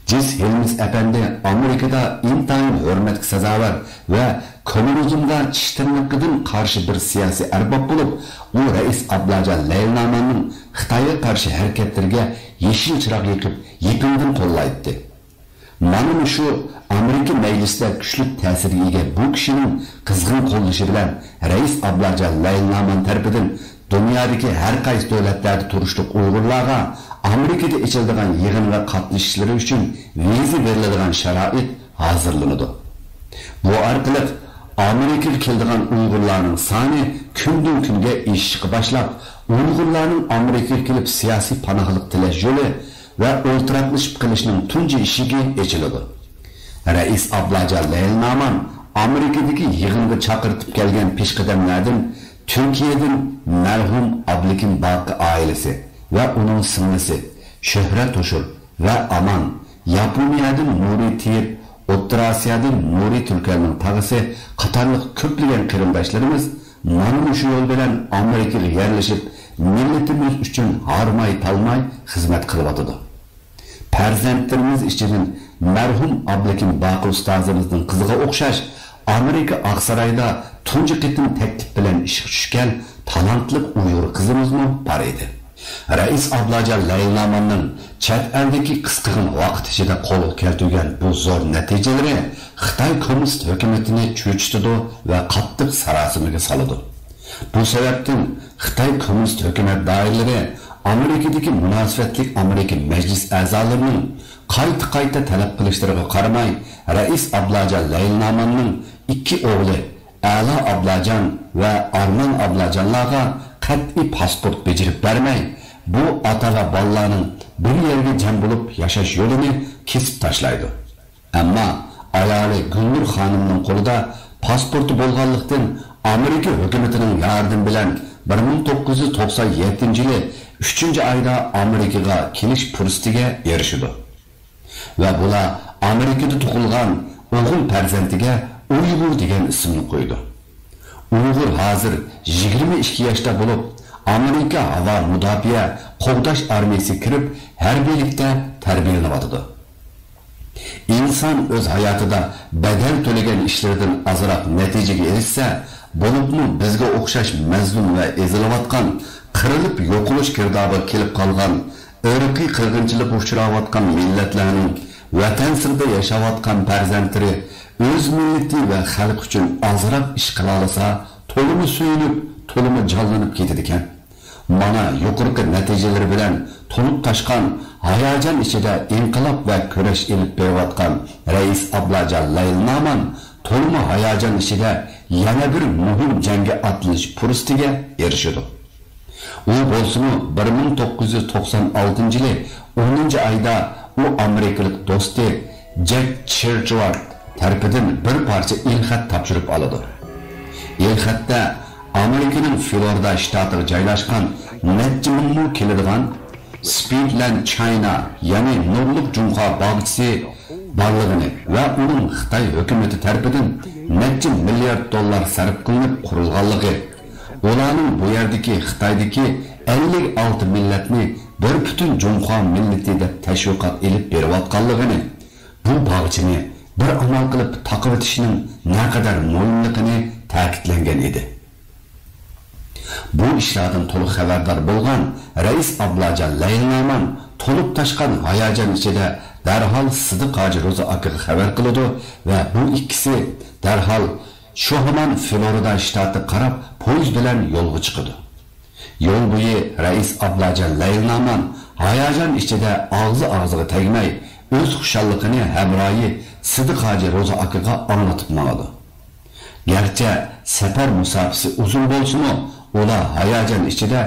جىس ھېلمىس ئەپەندى ئامېرىكىدا ئىنتايىن ھۆرمەتكە سازاۋەر ۋە كوممۇنىزمغا چىش تىرنىقىدىن قارشى بىر سىياسىي ئەرباب بولۇپ، ئۇ رەئىس ئابلاجان لەيلىناماننىڭ خىتايغا قارشى ھەرىكەتلىرىگە يېشىل چىراغ يېقىپ، يېپىندىن قوللايتتى. مانا مۇشۇ ئامېرىكا مەجلىسىدە كۈچلۈك تەسىرگە ئىگە بۇ كىشىنىڭ قىزغىن قوللىشى بىلەن رەئىس ئابلاجان لەيلىنامان تەرىپىدىن دۇنيادىكى ھەر قايسى دۆلەتلەردە تۇرۇشلۇق ئۇيغۇرلارغا ئامېرىكىدا ئېچىلىدىغان يىغىنغا قاتنىشىشلىرى ئۈچۈن ۋىزا بېرىلىدىغان شارائىت ھازىرلىنىدۇ. بۇ ئارقىلىق ئامېرىكىغا كېلىدىغان ئۇيغۇرلارنىڭ سانى كۈندىن-كۈنگە ئېشىشقا باشلاپ، ئۇيغۇرلارنىڭ ئامېرىكىغا كېلىپ سىياسىي پاناھلىق تىلەش يولى ۋە ئولتۇراقلىشىپ قېلىشنىڭ تۇنجى ئىشىكى ئېچىلىدۇ. رەئىس ئابلاجان لەيلىنامان ئامېرىكىدىكى يىغىنغا چاقىرتىپ كەلگەن پېشقەدەملەردىن تۈركىيەدىن مەرھۇم ئابلىكىم باقى ئائىلىسى ۋە ئۇنىڭ سىڭلىسى شۆھرەت ھوشۇر ۋە ئامان، ياپونىيەدىن نۇرى تېيىپ، ئوتتۇرا ئاسىيادىن نۇرى تۈركەلنىڭ تاغىسى قاتارلىق كۆپلىگەن قېرىنداشلىرىمىز مانا مۇشۇ يول بىلەن ئامېرىكىغا يەرلىشىپ، مىللىتىمىز ئۈچۈن ھارماي-تالماي خىزمەت قىلىۋاتىدۇ. پەرزەنتلىرىمىز ئىچىدىن مەرھۇم ئابلىكىم باقى ئۇستازىمىزنىڭ قىزىغا ئوخشاش ئامېرىكا ئاقسارايدا تۇنجى قېتىم تەكلىپ بىلەن ئىشقا چۈشكەن تالانتلىق ئۇيغۇر قىزىمىزمۇ بار ئىدى. رەئىس ئابلاجان لەيلىناماننىڭ چەت ئەلدىكى قىسقىغىنە ۋاقىت ئىچىدە قولغا كەلتۈرگەن بۇ زور نەتىجىلىرى خىتاي كوممۇنىست ھۆكۈمىتىنى چۆچۈتىدۇ ۋە قاتتىق ساراسىمىگە سالىدۇ. بۇ سەۋەبتىن خىتاي كوممۇنىست ھۆكۈمەت دائىرىلىرى ئامېرىكىدىكى مۇناسىۋەتلىك ئامېرىكا مەجلىس ئەزالىرىنىڭ قايتا-قايتا تەلەپ قىلىشلىرىغا قارىماي، رەئىس ئابلاجان لەيلىناماننىڭ ئىككى ئوغلى، ئەلا ئابلاجان ۋە ئارمان ئابلاجانلارغا قەتئىي پاسپورت بېجىرىپ بەرمەي، بۇ ئاتا ۋە بالىلارنىڭ بىر يەرگە جەم بولۇپ ياشاش يولىنى كېسىپ تاشلايدۇ. ئەمما ئايالى گۈلنۇر خانىمنىڭ قولىدا پاسپورتى بولغانلىقتىن، ئامېرىكا ھۆكۈمىتىنىڭ ياردىمى بىلەن بىر مىڭ توققۇز يۈز توقسان يەتتىنچى يىلى ئۈچىنچى ئايدا ئامېرىكىغا كېلىش پۇرسىتىگە ئېرىشىدۇ. ۋە بۇلار ئامېرىكىدا تۇغۇلغان ئوغۇل پەرزەنتىگە ئۇيغۇر دېگەن ئىسىمنى قويىدۇ. ئۇيغۇر ھازىر يىگىرمە ئىككى ياشتا بولۇپ، ئامېرىكا ھاۋا مۇداپىئە قوغداش ئارمىيىسىگە كىرىپ، ھەربىيلىكتە تەربىيەلىنىۋاتىدۇ. ئىنسان ئۆز ھاياتىدا بەدەل تۆلىگەن ئىشلىرىدىن ئازراق نەتىجىگە ئېرىشسە، بولۇپمۇ بىزگە ئوخشاش مەزلۇم ۋە ئېزىلىۋاتقان، قىرىلىپ يوقىلىش گىردابىغا كېلىپ قالغان، ئىرقىي قىرغىنچىلىققا ئۇچراۋاتقان مىللەتلەرنىڭ ۋەتەن سىرتىدا ياشاۋاتقان پەرزەنتلىرى ئۆز مىللىتى ۋە خەلقى ئۈچۈن ئازراق ئىش قىلالىسا، تولىمۇ سۆيۈنۈپ، تولىمۇ جانلىنىپ كېتىدىكەن. مانا يۇقىرىقى نەتىجىلىرى بىلەن تولۇپ تاشقان ھاياجان ئىچىدە ئىنقىلاب ۋە كۈرەش ئېلىپ بېرىۋاتقان رەئىس ئابلاجان لەيلىنامان تولىمۇ ھاياجان ئىچىدە يەنە بىر مۇھىم جەڭگە ئاتلىنىش پۇرسىتىگە ئېرىشىدۇ. ئۇ بولسىمۇ بىر مىڭ توققۇز يۈز توقسان ئالتىنچى يىلى ئونىنچى ئايدا ئۇ ئامېرىكىلىق دوستى جەك چېرچۋارد تەرىپىدىن بىر پارچە ئېلخەت تاپشۇرۇپ ئالىدۇ. ئېلخەتتە ئامېرىكىنىڭ فلورىدا شتاتىغا جايلاشقان نەچچە مىڭ مو كېلىدىغان سپىرىتلەند چاينا، يەنى نۇرلۇق جۇڭخۇا باغچىسى بارلىقىنى ۋە ئۇنىڭ خىتاي ھۆكۈمىتى تەرىپىدىن نەچچە مىليارد دوللار سەرپ قىلىنىپ قۇرۇلغانلىقى، ئۇلارنىڭ بۇ يەردىكى خىتايدىكى ئەللىك ئالتە مىللەتنى بىر پۈتۈن جۇڭخۇا مىللىتى دەپ تەشۋىقات ئېلىپ بېرىۋاتقانلىقىنى، بۇ باغچىنى بىر ئامال قىلىپ تاقىۋېتىشنىڭ نەقەدەر مۇھىملىقىنى تەكىتلەنگەن ئىدى. بۇ ئىشلاردىن تولۇق خەۋەردار بولغان رەئىس ئابلاجان لەيلىنامان تولۇپ تاشقان ھاياجان ئىچىدە دەرھال سىدىق ھاجى روزى ئاكىغا خەۋەر قىلىدۇ ۋە بۇ ئىككىسى دەرھال شۇ ھامان فلورىدا شتاتىغا قاراپ پويىز بىلەن يولغا چىقىدۇ. يول بويى رەئىس ئابلاجان لەيلىنامان ھاياجان ئىچىدە ئاغزى ئاغزىغا تەگمەي، ئۆز خۇشاللىقىنى ھەمراھى سىدىق ھاجى روزى ئاكىغا ئاڭلىتىپ ماڭىدۇ. گەرچە سەپەر مۇساپىسى ئۇزۇن بولسىمۇ، ئۇلار ھاياجان ئىچىدە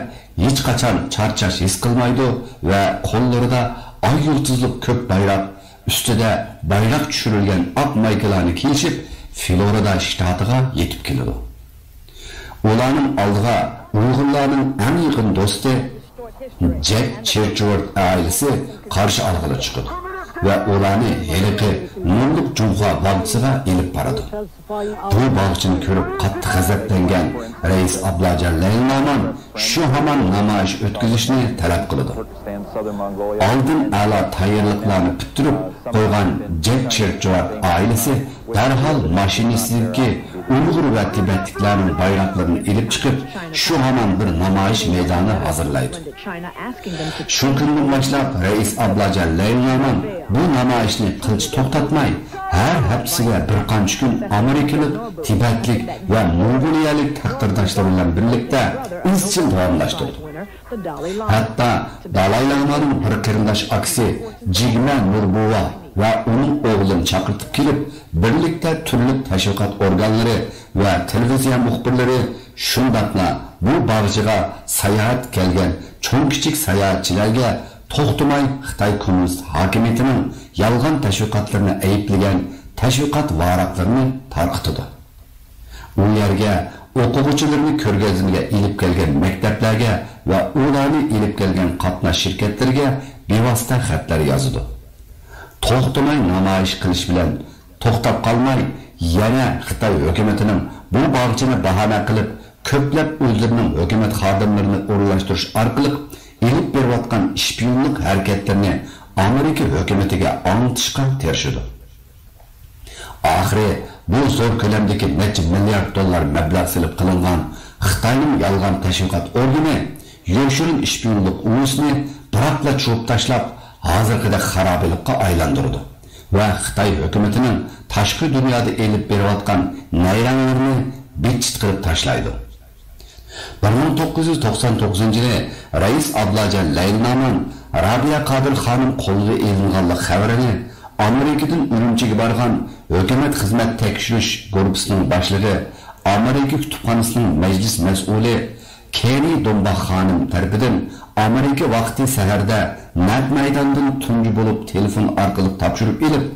ھېچقاچان چارچاش ھېس قىلمايدۇ ۋە قوللىرىدا ئاي يۇلتۇزلۇق كۆك بايراق، ئۈستىدە بايراق چۈشۈرۈلگەن ئاق مايكىلارنى كىيىشىپ، فلورىدا شتاتىغا يېتىپ كېلىدۇ. ئۇلارنىڭ ئالدىغا ئۇيغۇرلارنىڭ ئەڭ يېقىن دوستى جەك چېرچۋورد ئائىلىسى قارشى ئالغىلى چىقىدۇ ۋە ئۇلارنى ھېلىقى نۇرلۇق جۇڭخۇا باغچىسىغا ئېلىپ بارىدۇ. بۇ باغچىنى كۆرۈپ قاتتىق غەزەپلەنگەن رەئىس ئابلاجان لەيلىنامان شۇ ھامان نامايىش ئۆتكۈزۈشنى تەلەپ قىلىدۇ. ئالدىن ئەلا تەييارلىقلارنى پۈتتۈرۈپ قويغان جەك چېرچۋارد ئائىلىسى دەرھال ماشىنىسىدىكى ئۇيغۇر ۋە تىبەتلىكلەرنىڭ بايراقلىرىنى ئېلىپ چىقىپ، شۇ ھامان بىر نامايىش مەيدانى ھازىرلايدۇ. شۇ كۈندىن باشلاپ رەئىس ئابلاجان لەيلىنامان بۇ نامايىشنى قىلچە توختاتماي، ھەر ھەپتىسىگە بىر قانچە كۈن ئامېرىكىلىق، تىبەتلىك ۋە موڭغۇلىيەلىك تەقدىرداشلىرى بىلەن بىرلىكتە ئىزچىل داۋاملاشتۇردى. ھەتتا دالاي لامانىڭ بىر قېرىنداش ئاكىسى جىگمە نۇربۇۋا ۋە ئۇنىڭ ئوغلىنى چاقىرتىپ كېلىپ، بىرلىكتە تۈرلۈك تەشۋىقات ئورگانلىرى ۋە تېلېۋىزىيە مۇخبىرلىرى، شۇنداقلا بۇ باغچىغا ساياھەتكە كەلگەن چوڭ-كىچىك ساياھەتچىلەرگە توختىماي خىتاي كوممۇنىست ھاكىمىيىتىنىڭ يالغان تەشۋىقاتلىرىنى ئەيىبلىگەن تەشۋىقات ۋاراقلىرىنى تارقىتىدۇ. ئۇ يەرگە ئوقۇغۇچىلىرىنى كۆرگەزمىگە ئېلىپ كەلگەن مەكتەپلەرگە ۋە ئۇلارنى ئېلىپ كەلگەن قاتناش شىركەتلىرىگە بىۋاسىتە خەتلەر يازىدۇ. توختىماي نامايىش قىلىش بىلەن توختاپ قالماي، يەنە خىتاي ھۆكۈمىتىنىڭ بۇ باغچىنى باھانە قىلىپ، كۆپلەپ ئۆزلىرىنىڭ ھۆكۈمەت خادىملىرىنى ئورۇنلاشتۇرۇش ئارقىلىق ئېلىپ بېرىۋاتقان شپىيونلۇق ھەرىكەتلىرىنى ئامېرىكا ھۆكۈمىتىگە ئاڭلىتىشقا تىرىشىدۇ. ئاخىرى بۇ زور كۆلەمدىكى نەچچە مىليارد دوللار مەبلەغ سېلىپ قىلىنغان خىتاينىڭ يالغان تەشۋىقات ئورگىنى يوشۇرۇن شپىيونلۇق ئۇۋىسىنى بىراقلا چۇۋۇپ تاشلاپ، ھازىرقىدەك خارابىلىققا ئايلاندۇرىدۇ ۋە خىتاي ھۆكۈمىتىنىڭ تاشقى دۇنيادا ئېلىپ بېرىۋاتقان نەيرەڭلىرىنى بىت-چىت قىلىپ تاشلايدۇ. بىر مىڭ توققۇز يۈز توقسان توققۇزىنچى يىلى رەئىس ئابلاجان لەيلىنامان رابىيە قادىر خانىم قولغا ئېلىنغانلىق خەۋىرىنى ئامېرىكىدىن ئۈرۈمچىگە بارغان ھۆكۈمەت خىزمەت تەكشۈرۈش گۇرۇپپىسىنىڭ باشلىقى، ئامېرىكا كۇتۇپخانىسىنىڭ مەجلىس مەسئۇلى كېنى دومباخ خانىم تەرىپىدىن ئامېرىكا ۋاقتى سەھەردە نەق مەيداندىن تۇنجى بولۇپ تېلېفون ئارقىلىق تاپشۇرۇپ ئېلىپ،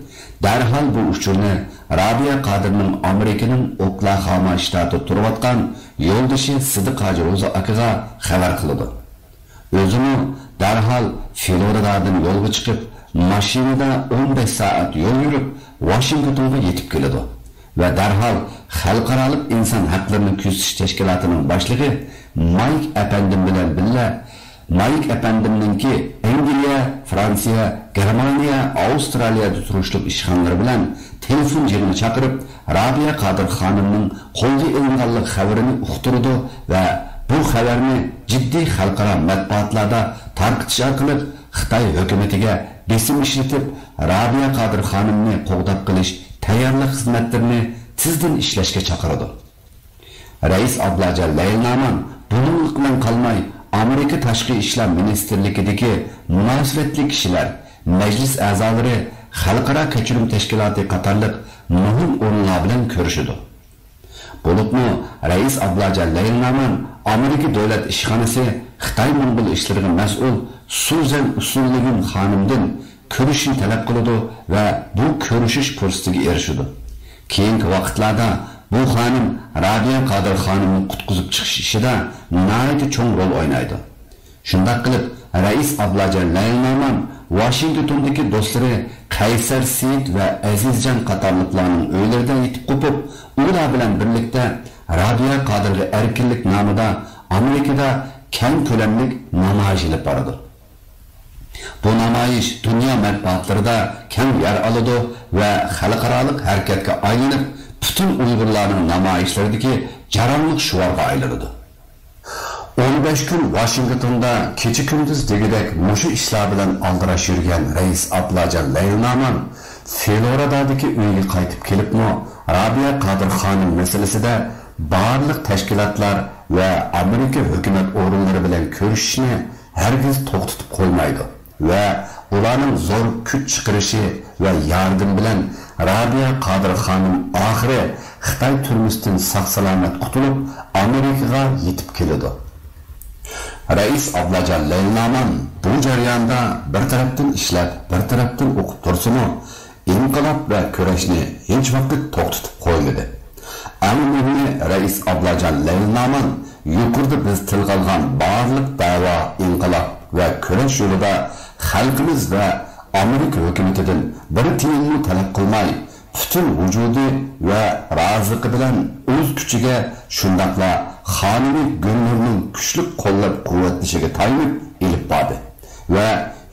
دەرھال بۇ ئۇچۇرنى رابىيە قادىرنىڭ ئامېرىكىنىڭ ئوكلاخاما شتاتىدا تۇرۇۋاتقان يولدىشى سىدىق ھاجى روزى ئاكىغا خەۋەر قىلىدۇ. ئۆزىمۇ دەرھال فلورىدادىن يولغا چىقىپ، ماشىنىدا ئون بەش سائەت يول يۈرۈپ، ۋاشىنگتونغا يېتىپ كېلىدۇ ۋە دەرھال خەلقئارالىق ئىنسان ھەقلىرىنى كۆزىتىش تەشكىلاتىنىڭ باشلىقى مايك ئەپەندىم بىلەن بىللە، مايك ئەپەندىمنىڭكى ئەنگلىيە، فرانسىيە، گېرمانىيە، ئاۋسترالىيەدە تۇرۇشلۇق ئىشخانىلىرى بىلەن تېلېفون جېڭىنى چاقىرىپ، رابىيە قادىر خانىمنىڭ قولغا ئېلىنغانلىق خەۋىرىنى ئۇقتۇرىدۇ ۋە بۇ خەۋەرنى جىددىي خەلقئارا مەتبۇئاتلاردا تارقىتىش ئارقىلىق خىتاي ھۆكۈمىتىگە بېسىم ئىشلىتىپ، رابىيە قادىر خانىمنى قوغداپ قېلىش تەييارلىق خىزمەتلىرىنى تېزدىن ئىشلەشكە چاقىرىدۇ. رەئىس ئابلاجان لەيلىنامان بۇنىڭلىق بىلەن قالماي، ئامېرىكا تاشقى ئىشلار مىنىستىرلىكىدىكى مۇناسىۋەتلىك كىشىلەر، مەجلىس ئەزالىرى، خەلقئارا كەچۈرۈم تەشكىلاتى قاتارلىق مۇھىم ئورۇنلار بىلەن كۆرۈشىدۇ. بولۇپمۇ رەئىس ئابلاجان لەيلىنامان ئامېرىكا دۆلەت ئىشخانىسى خىتاي موڭغۇل ئىشلىرىغا مەسئۇل سۇزەن ئۇسۇنلىگۈن خانىمدىن كۆرۈشۈشنى تەلەپ قىلىدۇ ۋە بۇ كۆرۈشۈش پۇرسىتىگە ئېرىشىدۇ. كېيىنكى ۋاقىتلاردا بۇ خانىم رابىيە قادىر خانىمنى قۇتقۇزۇپ چىقىش ئىشىدا ناھايىتى چوڭ رول ئوينايدۇ. شۇنداق قىلىپ، رەئىس ئابلاجان لەيلىنامان ۋاشىنگتوندىكى دوستلىرى قەيسەر سېيىت ۋە ئەزىزجان قاتارلىقلارنىڭ ئۆيلىرىدە يېتىپ قوپۇپ، ئۇلار بىلەن بىرلىكتە رابىيە قادىرغا ئەركىنلىك نامىدا ئامېرىكىدا كەڭ كۆلەملىك نامايىش ئېلىپ بارىدۇ. بۇ نامايىش دۇنيا مەتبۇئاتلىرىدا كەڭ يەر ئالىدۇ ۋە خەلقئارالىق ھەرىكەتكە ئايلىنىپ، پۈتۈن ئۇيغۇرلارنىڭ نامايىشلىرىدىكى جاراڭلىق شوئارغا ئايلىنىدۇ. ئون بەش كۈن ۋاشىنگتوندا كېچە-كۈندۈز دېگۈدەك مۇشۇ ئىشلار بىلەن ئالدىراش يۈرگەن رەئىس ئابلاجان لەيلىنامان فلورىدادىكى ئۆيىگە قايتىپ كېلىپمۇ، رابىيە قادىر خانىم مەسىلىسىدە بارلىق تەشكىلاتلار ۋە ئامېرىكا ھۆكۈمەت ئورۇنلىرى بىلەن كۆرۈشۈشنى ھەرگىز توختىتىپ قويمايدۇ ۋە ئۇلارنىڭ زور كۈچ چىقىرىشى ۋە ياردىمى بىلەن رابىيە قادىر خانىم ئاخىرى خىتاي تۈرمىسىدىن ساق-سالامەت قۇتۇلۇپ، ئامېرىكىغا يېتىپ كېلىدۇ. رەئىس ئابلاجان لەيلىنامان بۇ جەرياندا بىر تەرەپتىن ئىشلەپ، بىر تەرەپتىن ئوقۇپ تۇرسىمۇ، ئىنقىلاب ۋە كۈرەشنى ھېچ ۋاقىت توختىتىپ قويمىدى. ئەڭ مۇھىمى، رەئىس ئابلاجان لەيلىنامان يۇقىرىدا بىز تىلغا ئالغان بارلىق دەۋا، ئىنقىلاب ۋە كۈرەش يولىدا خەلقىمىز ۋە ئامېرىكا ھۆكۈمىتىدىن بىر تىيىنمۇ تەلەپ قىلماي، پۈتۈن ۋۇجۇدى ۋە رازىلىقى بىلەن ئۆز كۈچىگە، شۇنداقلا خانىمى گۈلنۇرنىڭ كۈچلۈك قوللاپ-قۇۋۋەتلىشىگە تايىنىپ ئېلىپ باردى ۋە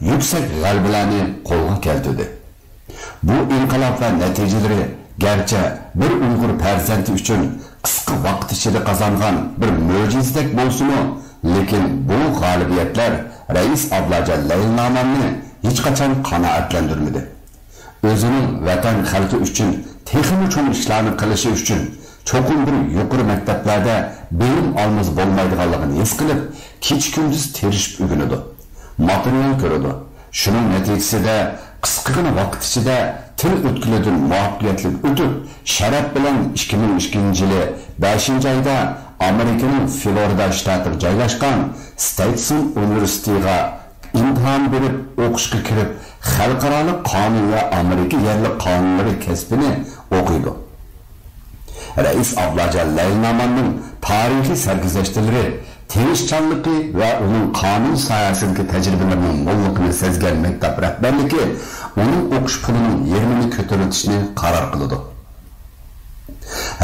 يۈكسەك غەلىبىلەرنى قولغا كەلتۈردى. بۇ ئىنقىلاب ۋە نەتىجىلىرى گەرچە بىر ئۇيغۇر پەرزەنتى ئۈچۈن قىسقا ۋاقىت ئىچىدە قازانغان بىر مۆجىزىدەك بولسىمۇ، لېكىن بۇ غالىبىيەتلەر رەئىس ئابلاجان لەيلىناماننى ھېچقاچان قانائەتلەندۈرمىدى. ئۆزىنىڭ ۋەتەن خەلقى ئۈچۈن تېخىمۇ چوڭ ئىشلارنى قىلىشى ئۈچۈن، چوقۇم بىر يۇقىرى مەكتەپلەردە بىلىم ئالمىسا بولمايدىغانلىقىنى ھېس قىلىپ، كېچە-كۈندۈز تىرىشىپ ئۆگىنىدۇ، ماتېرىيال كۆرىدۇ. شۇنىڭ نەتىجىسىدە، قىسقىغىنا ۋاقىت ئىچىدە تىل ئۆتكىلىدىن مۇۋەپپەقىيەتلىك ئۆتۈپ، شەرەپ بىلەن ئىككى مىڭ ئىككىنچى يىلى بەشىنچى ئايدا ئامېرىكىنىڭ فلورىدا شتاتىغا جايلاشقان ستېيتسون ئۇنىۋېرسىتېتىغا ئىمتىھان بېرىپ، ئوقۇشقا كىرىپ، خەلقئارالىق قانۇن ۋە ئامېرىكا يەرلىك قانۇنلىرى كەسپىنى ئوقۇيدۇ. رەئىس ئابلاجان لەيلىناماننىڭ تارىخىي سەرگۈزەشتلىرى، تىرىشچانلىقى ۋە ئۇنىڭ قانۇن ساھەسىدىكى تەجرىبىلىرىنىڭ موللۇقىنى سەزگەن مەكتەپ رەھبەرلىكى ئۇنىڭ ئوقۇش پۇلىنىڭ يېرىمىنى كۆتۈرۈۋېتىشنى قارار قىلىدۇ.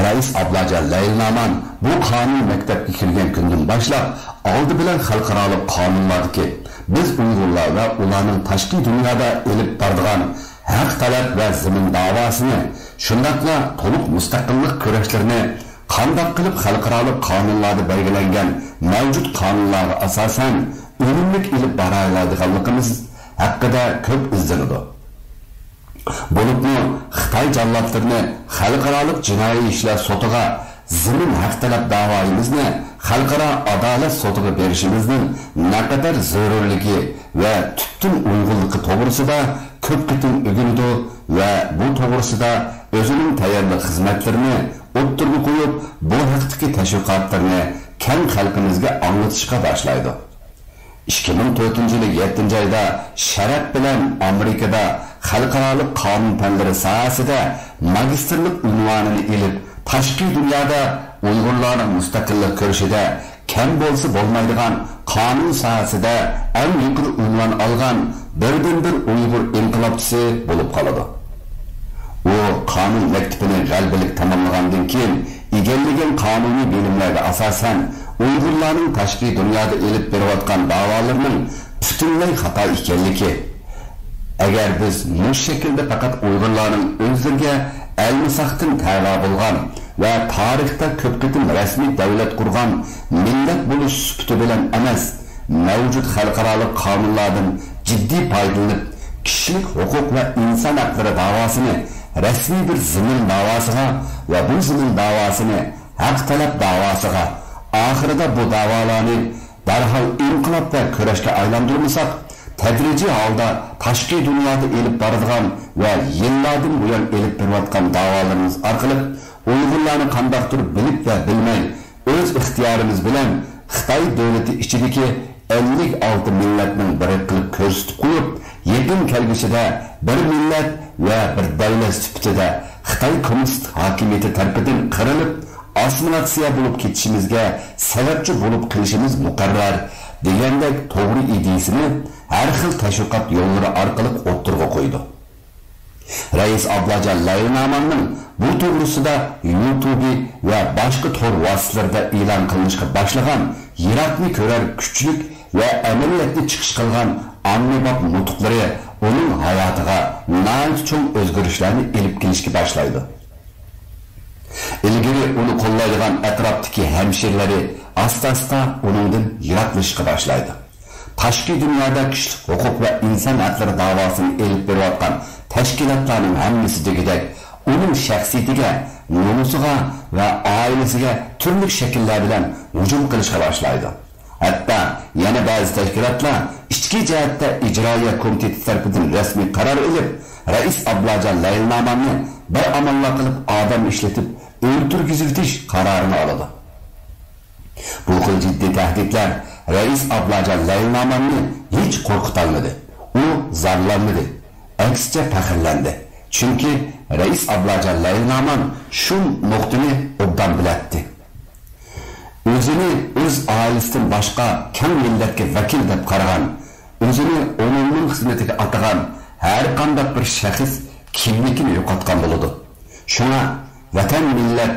رەئىس ئابلاجان لەيلىنامان بۇ قانۇن مەكتەپكە كىرگەن كۈندىن باشلاپ، ئالدى بىلەن خەلقئارالىق قانۇنلاردىكى بىز ئۇيغۇرلار ۋە ئۇلارنىڭ تاشقى دۇنيادا ئېلىپ بارىدىغان ھەق تەلەپ ۋە زېمىن داۋاسىنى، شۇنداقلا تولۇق مۇستەقىللىق كۈرەشلىرىنى قانداق قىلىپ خەلقئارالىق قانۇنلاردا بەلگىلەنگەن مەۋجۇت قانۇنلارغا ئاساسەن ئۈنۈملۈك ئېلىپ بارالايدىغانلىقىمىز ھەققىدە كۆپ ئىزدىنىدۇ. بولۇپمۇ خىتاي جاللاتلىرىنى خەلقئارالىق جىنايى ئىشلار سوتىغا زېمىن ھەق تەلەپ داۋايىمىزنى خەلقئارا ئادالەت سوتىغا بېرىشىمىزنىڭ نەقەدەر زۆرۈرلۈكى ۋە تۈپتىن ئۇيغۇنلۇقى توغرىسىدا كۆپ قېتىم ئۆگىنىدۇ ۋە بۇ توغرىسىدا ئۆزىنىڭ تەييارلىق خىزمەتلىرىنى ئوتتۇرىغا قويۇپ، بۇ ھەقتىكى تەشۋىقاتلىرىنى كەڭ خەلقىمىزگە ئاڭلىتىشقا باشلايدۇ. ئىككى مىڭ تۆتىنچى يىلى يەتتىنچى ئايدا شەرەپ بىلەن ئامېرىكىدا خەلقئارالىق قانۇن پەنلىرى ساھەسىدە ماگىستىرلىق ئۇنۋانىنى ئېلىپ، تاشقى دۇنيادا ئۇيغۇرلارنىڭ مۇستەقىللىق كۈرىشىدە كەم بولسا بولمايدىغان قانۇن ساھەسىدە ئەڭ يۇقىرى ئۇنۋان ئالغان بىردىنبىر ئۇيغۇر ئىنقىلابچىسى بولۇپ قالىدۇ. ئۇ قانۇن مەكتىپىنى غەلىبىلىك تاماملىغاندىن كېيىن، ئىگىلىگەن قانۇنىي بىلىملەرگە ئاساسەن، ئۇيغۇرلارنىڭ تاشقى دۇنيادا ئېلىپ بېرىۋاتقان داۋالىرىنىڭ پۈتۈنلەي خاتا ئىكەنلىكى، ئەگەر بىز مۇشۇ شەكىلدە پەقەت ئۇيغۇرلارنىڭ ئۆزلىرىگە ئەلمىساقتىن تەۋە بولغان ۋە تارىختا كۆپ قېتىم رەسمىي دۆلەت قۇرغان مىللەت بولۇش سۈپىتى بىلەن ئەمەس، مەۋجۇت خەلقئارالىق قانۇنلاردىن جىددىي پايدىلىنىپ، كىشىلىك ھوقۇق ۋە ئىنسان ھەقلىرى داۋاسىنى رەسمىي بىر زېمىن داۋاسىغا ۋە بۇ زېمىن داۋاسىنى ھەق تەلەپ داۋاسىغا، ئاخىرىدا بۇ داۋالارنى دەرھال ئىنقىلاب ۋە كۈرەشكە ئايلاندۇرمىساق، تەدرىجىي ھالدا تاشقى دۇنيادا ئېلىپ بارىدىغان ۋە يىللاردىن بۇيان ئېلىپ بېرىۋاتقان داۋالىرىمىز ئارقىلىق ئۇيغۇرلارنى قانداقتۇر بىلىپ ۋە بىلمەي، ئۆز ئىختىيارىمىز بىلەن خىتاي دۆلىتى ئىچىدىكى ئەللىك ئالتە مىللەتنىڭ بىرى قىلىپ كۆرسىتىپ قويۇپ، يېقىن كەلگۈسىدە بىر مىللەت ۋە بىر دەۋلەت سۈپىتىدە خىتاي كوممۇنىست ھاكىمىيىتى تەرىپىدىن قىرىلىپ، ئاسسىمىلياتسىيە بولۇپ كېتىشىمىزگە سەۋەبچى بولۇپ قېلىشىمىز مۇقەررەر، دېگەندەك توغرا ئىدىيىسىنى ھەر خىل تەشۋىقات يوللىرى ئارقىلىق ئوتتۇرىغا قويىدۇ. رەئىس ئابلاجان لەيلىناماننىڭ بۇ توغرىسىدا يۇتۇبى ۋە باشقا تور ۋاسىتىلىرىدە ئېلان قىلىنىشقا باشلىغان يىراقنى كۆرەر كۈچلۈك ۋە ئەمەلىيەتنى چىقىش قىلغان ئاممىباب نۇتۇقلىرى ئۇنىڭ ھاياتىغا ناھايىتى چوڭ ئۆزگىرىشلەرنى ئېلىپ كېلىشكە باشلايدۇ. ئىلگىرى ئۇنى قوللايدىغان ئەتراپتىكى ھەمشىرىلىرى ئاستا-ئاستا ئۇنىڭدىن يىراقلىشىشقا باشلايدۇ. تاشقى دۇنيادا كىشىلىك ھوقۇق ۋە ئىنسان ھەقلىرى داۋاسىنى ئېلىپ بېرىۋاتقان تەشكىلاتلارنىڭ ھەممىسى دېگۈدەك ئۇنىڭ شەخسىيىتىگە، نومۇسىغا ۋە ئائىلىسىگە تۈرلۈك شەكىللەر بىلەن ھۇجۇم قىلىشقا باشلايدۇ. ھەتتا يەنە بەزى تەشكىلاتلار ئىچكى جەھەتتە ئىجرائىيە كومىتېتى تەرىپىدىن رەسمىي قارار ئېلىپ، رەئىس ئابلاجان لەيلىناماننى بىر ئاماللار قىلىپ ئادەم ئىشلىتىپ ئۆلتۈرگۈزۈۋېتىش قارارىنى ئالىدۇ. بۇ خىل جىددىي تەھدىتلەر رەئىس ئابلاجان لەيلىناماننى ھېچ قورقۇتالمىدى. ئۇ زارلانمىدى، ئەكسىچە پەخىرلەندى. چۈنكى رەئىس ئابلاجان لەيلىنامان شۇ نۇقتىنى ئوبدان بىلەتتى. ئۆزىنى ئۆز ئائىلىسىدىن باشقا كەڭ مىللەتكە ۋەكىل دەپ قارىغان، ئۆزىنى ئۇنىڭنىڭ خىزمىتىگە ئاتىغان ھەر قانداق بىر شەخس كىملىكىنى يوقاتقان بولىدۇ. شۇڭا ۋەتەن، مىللەت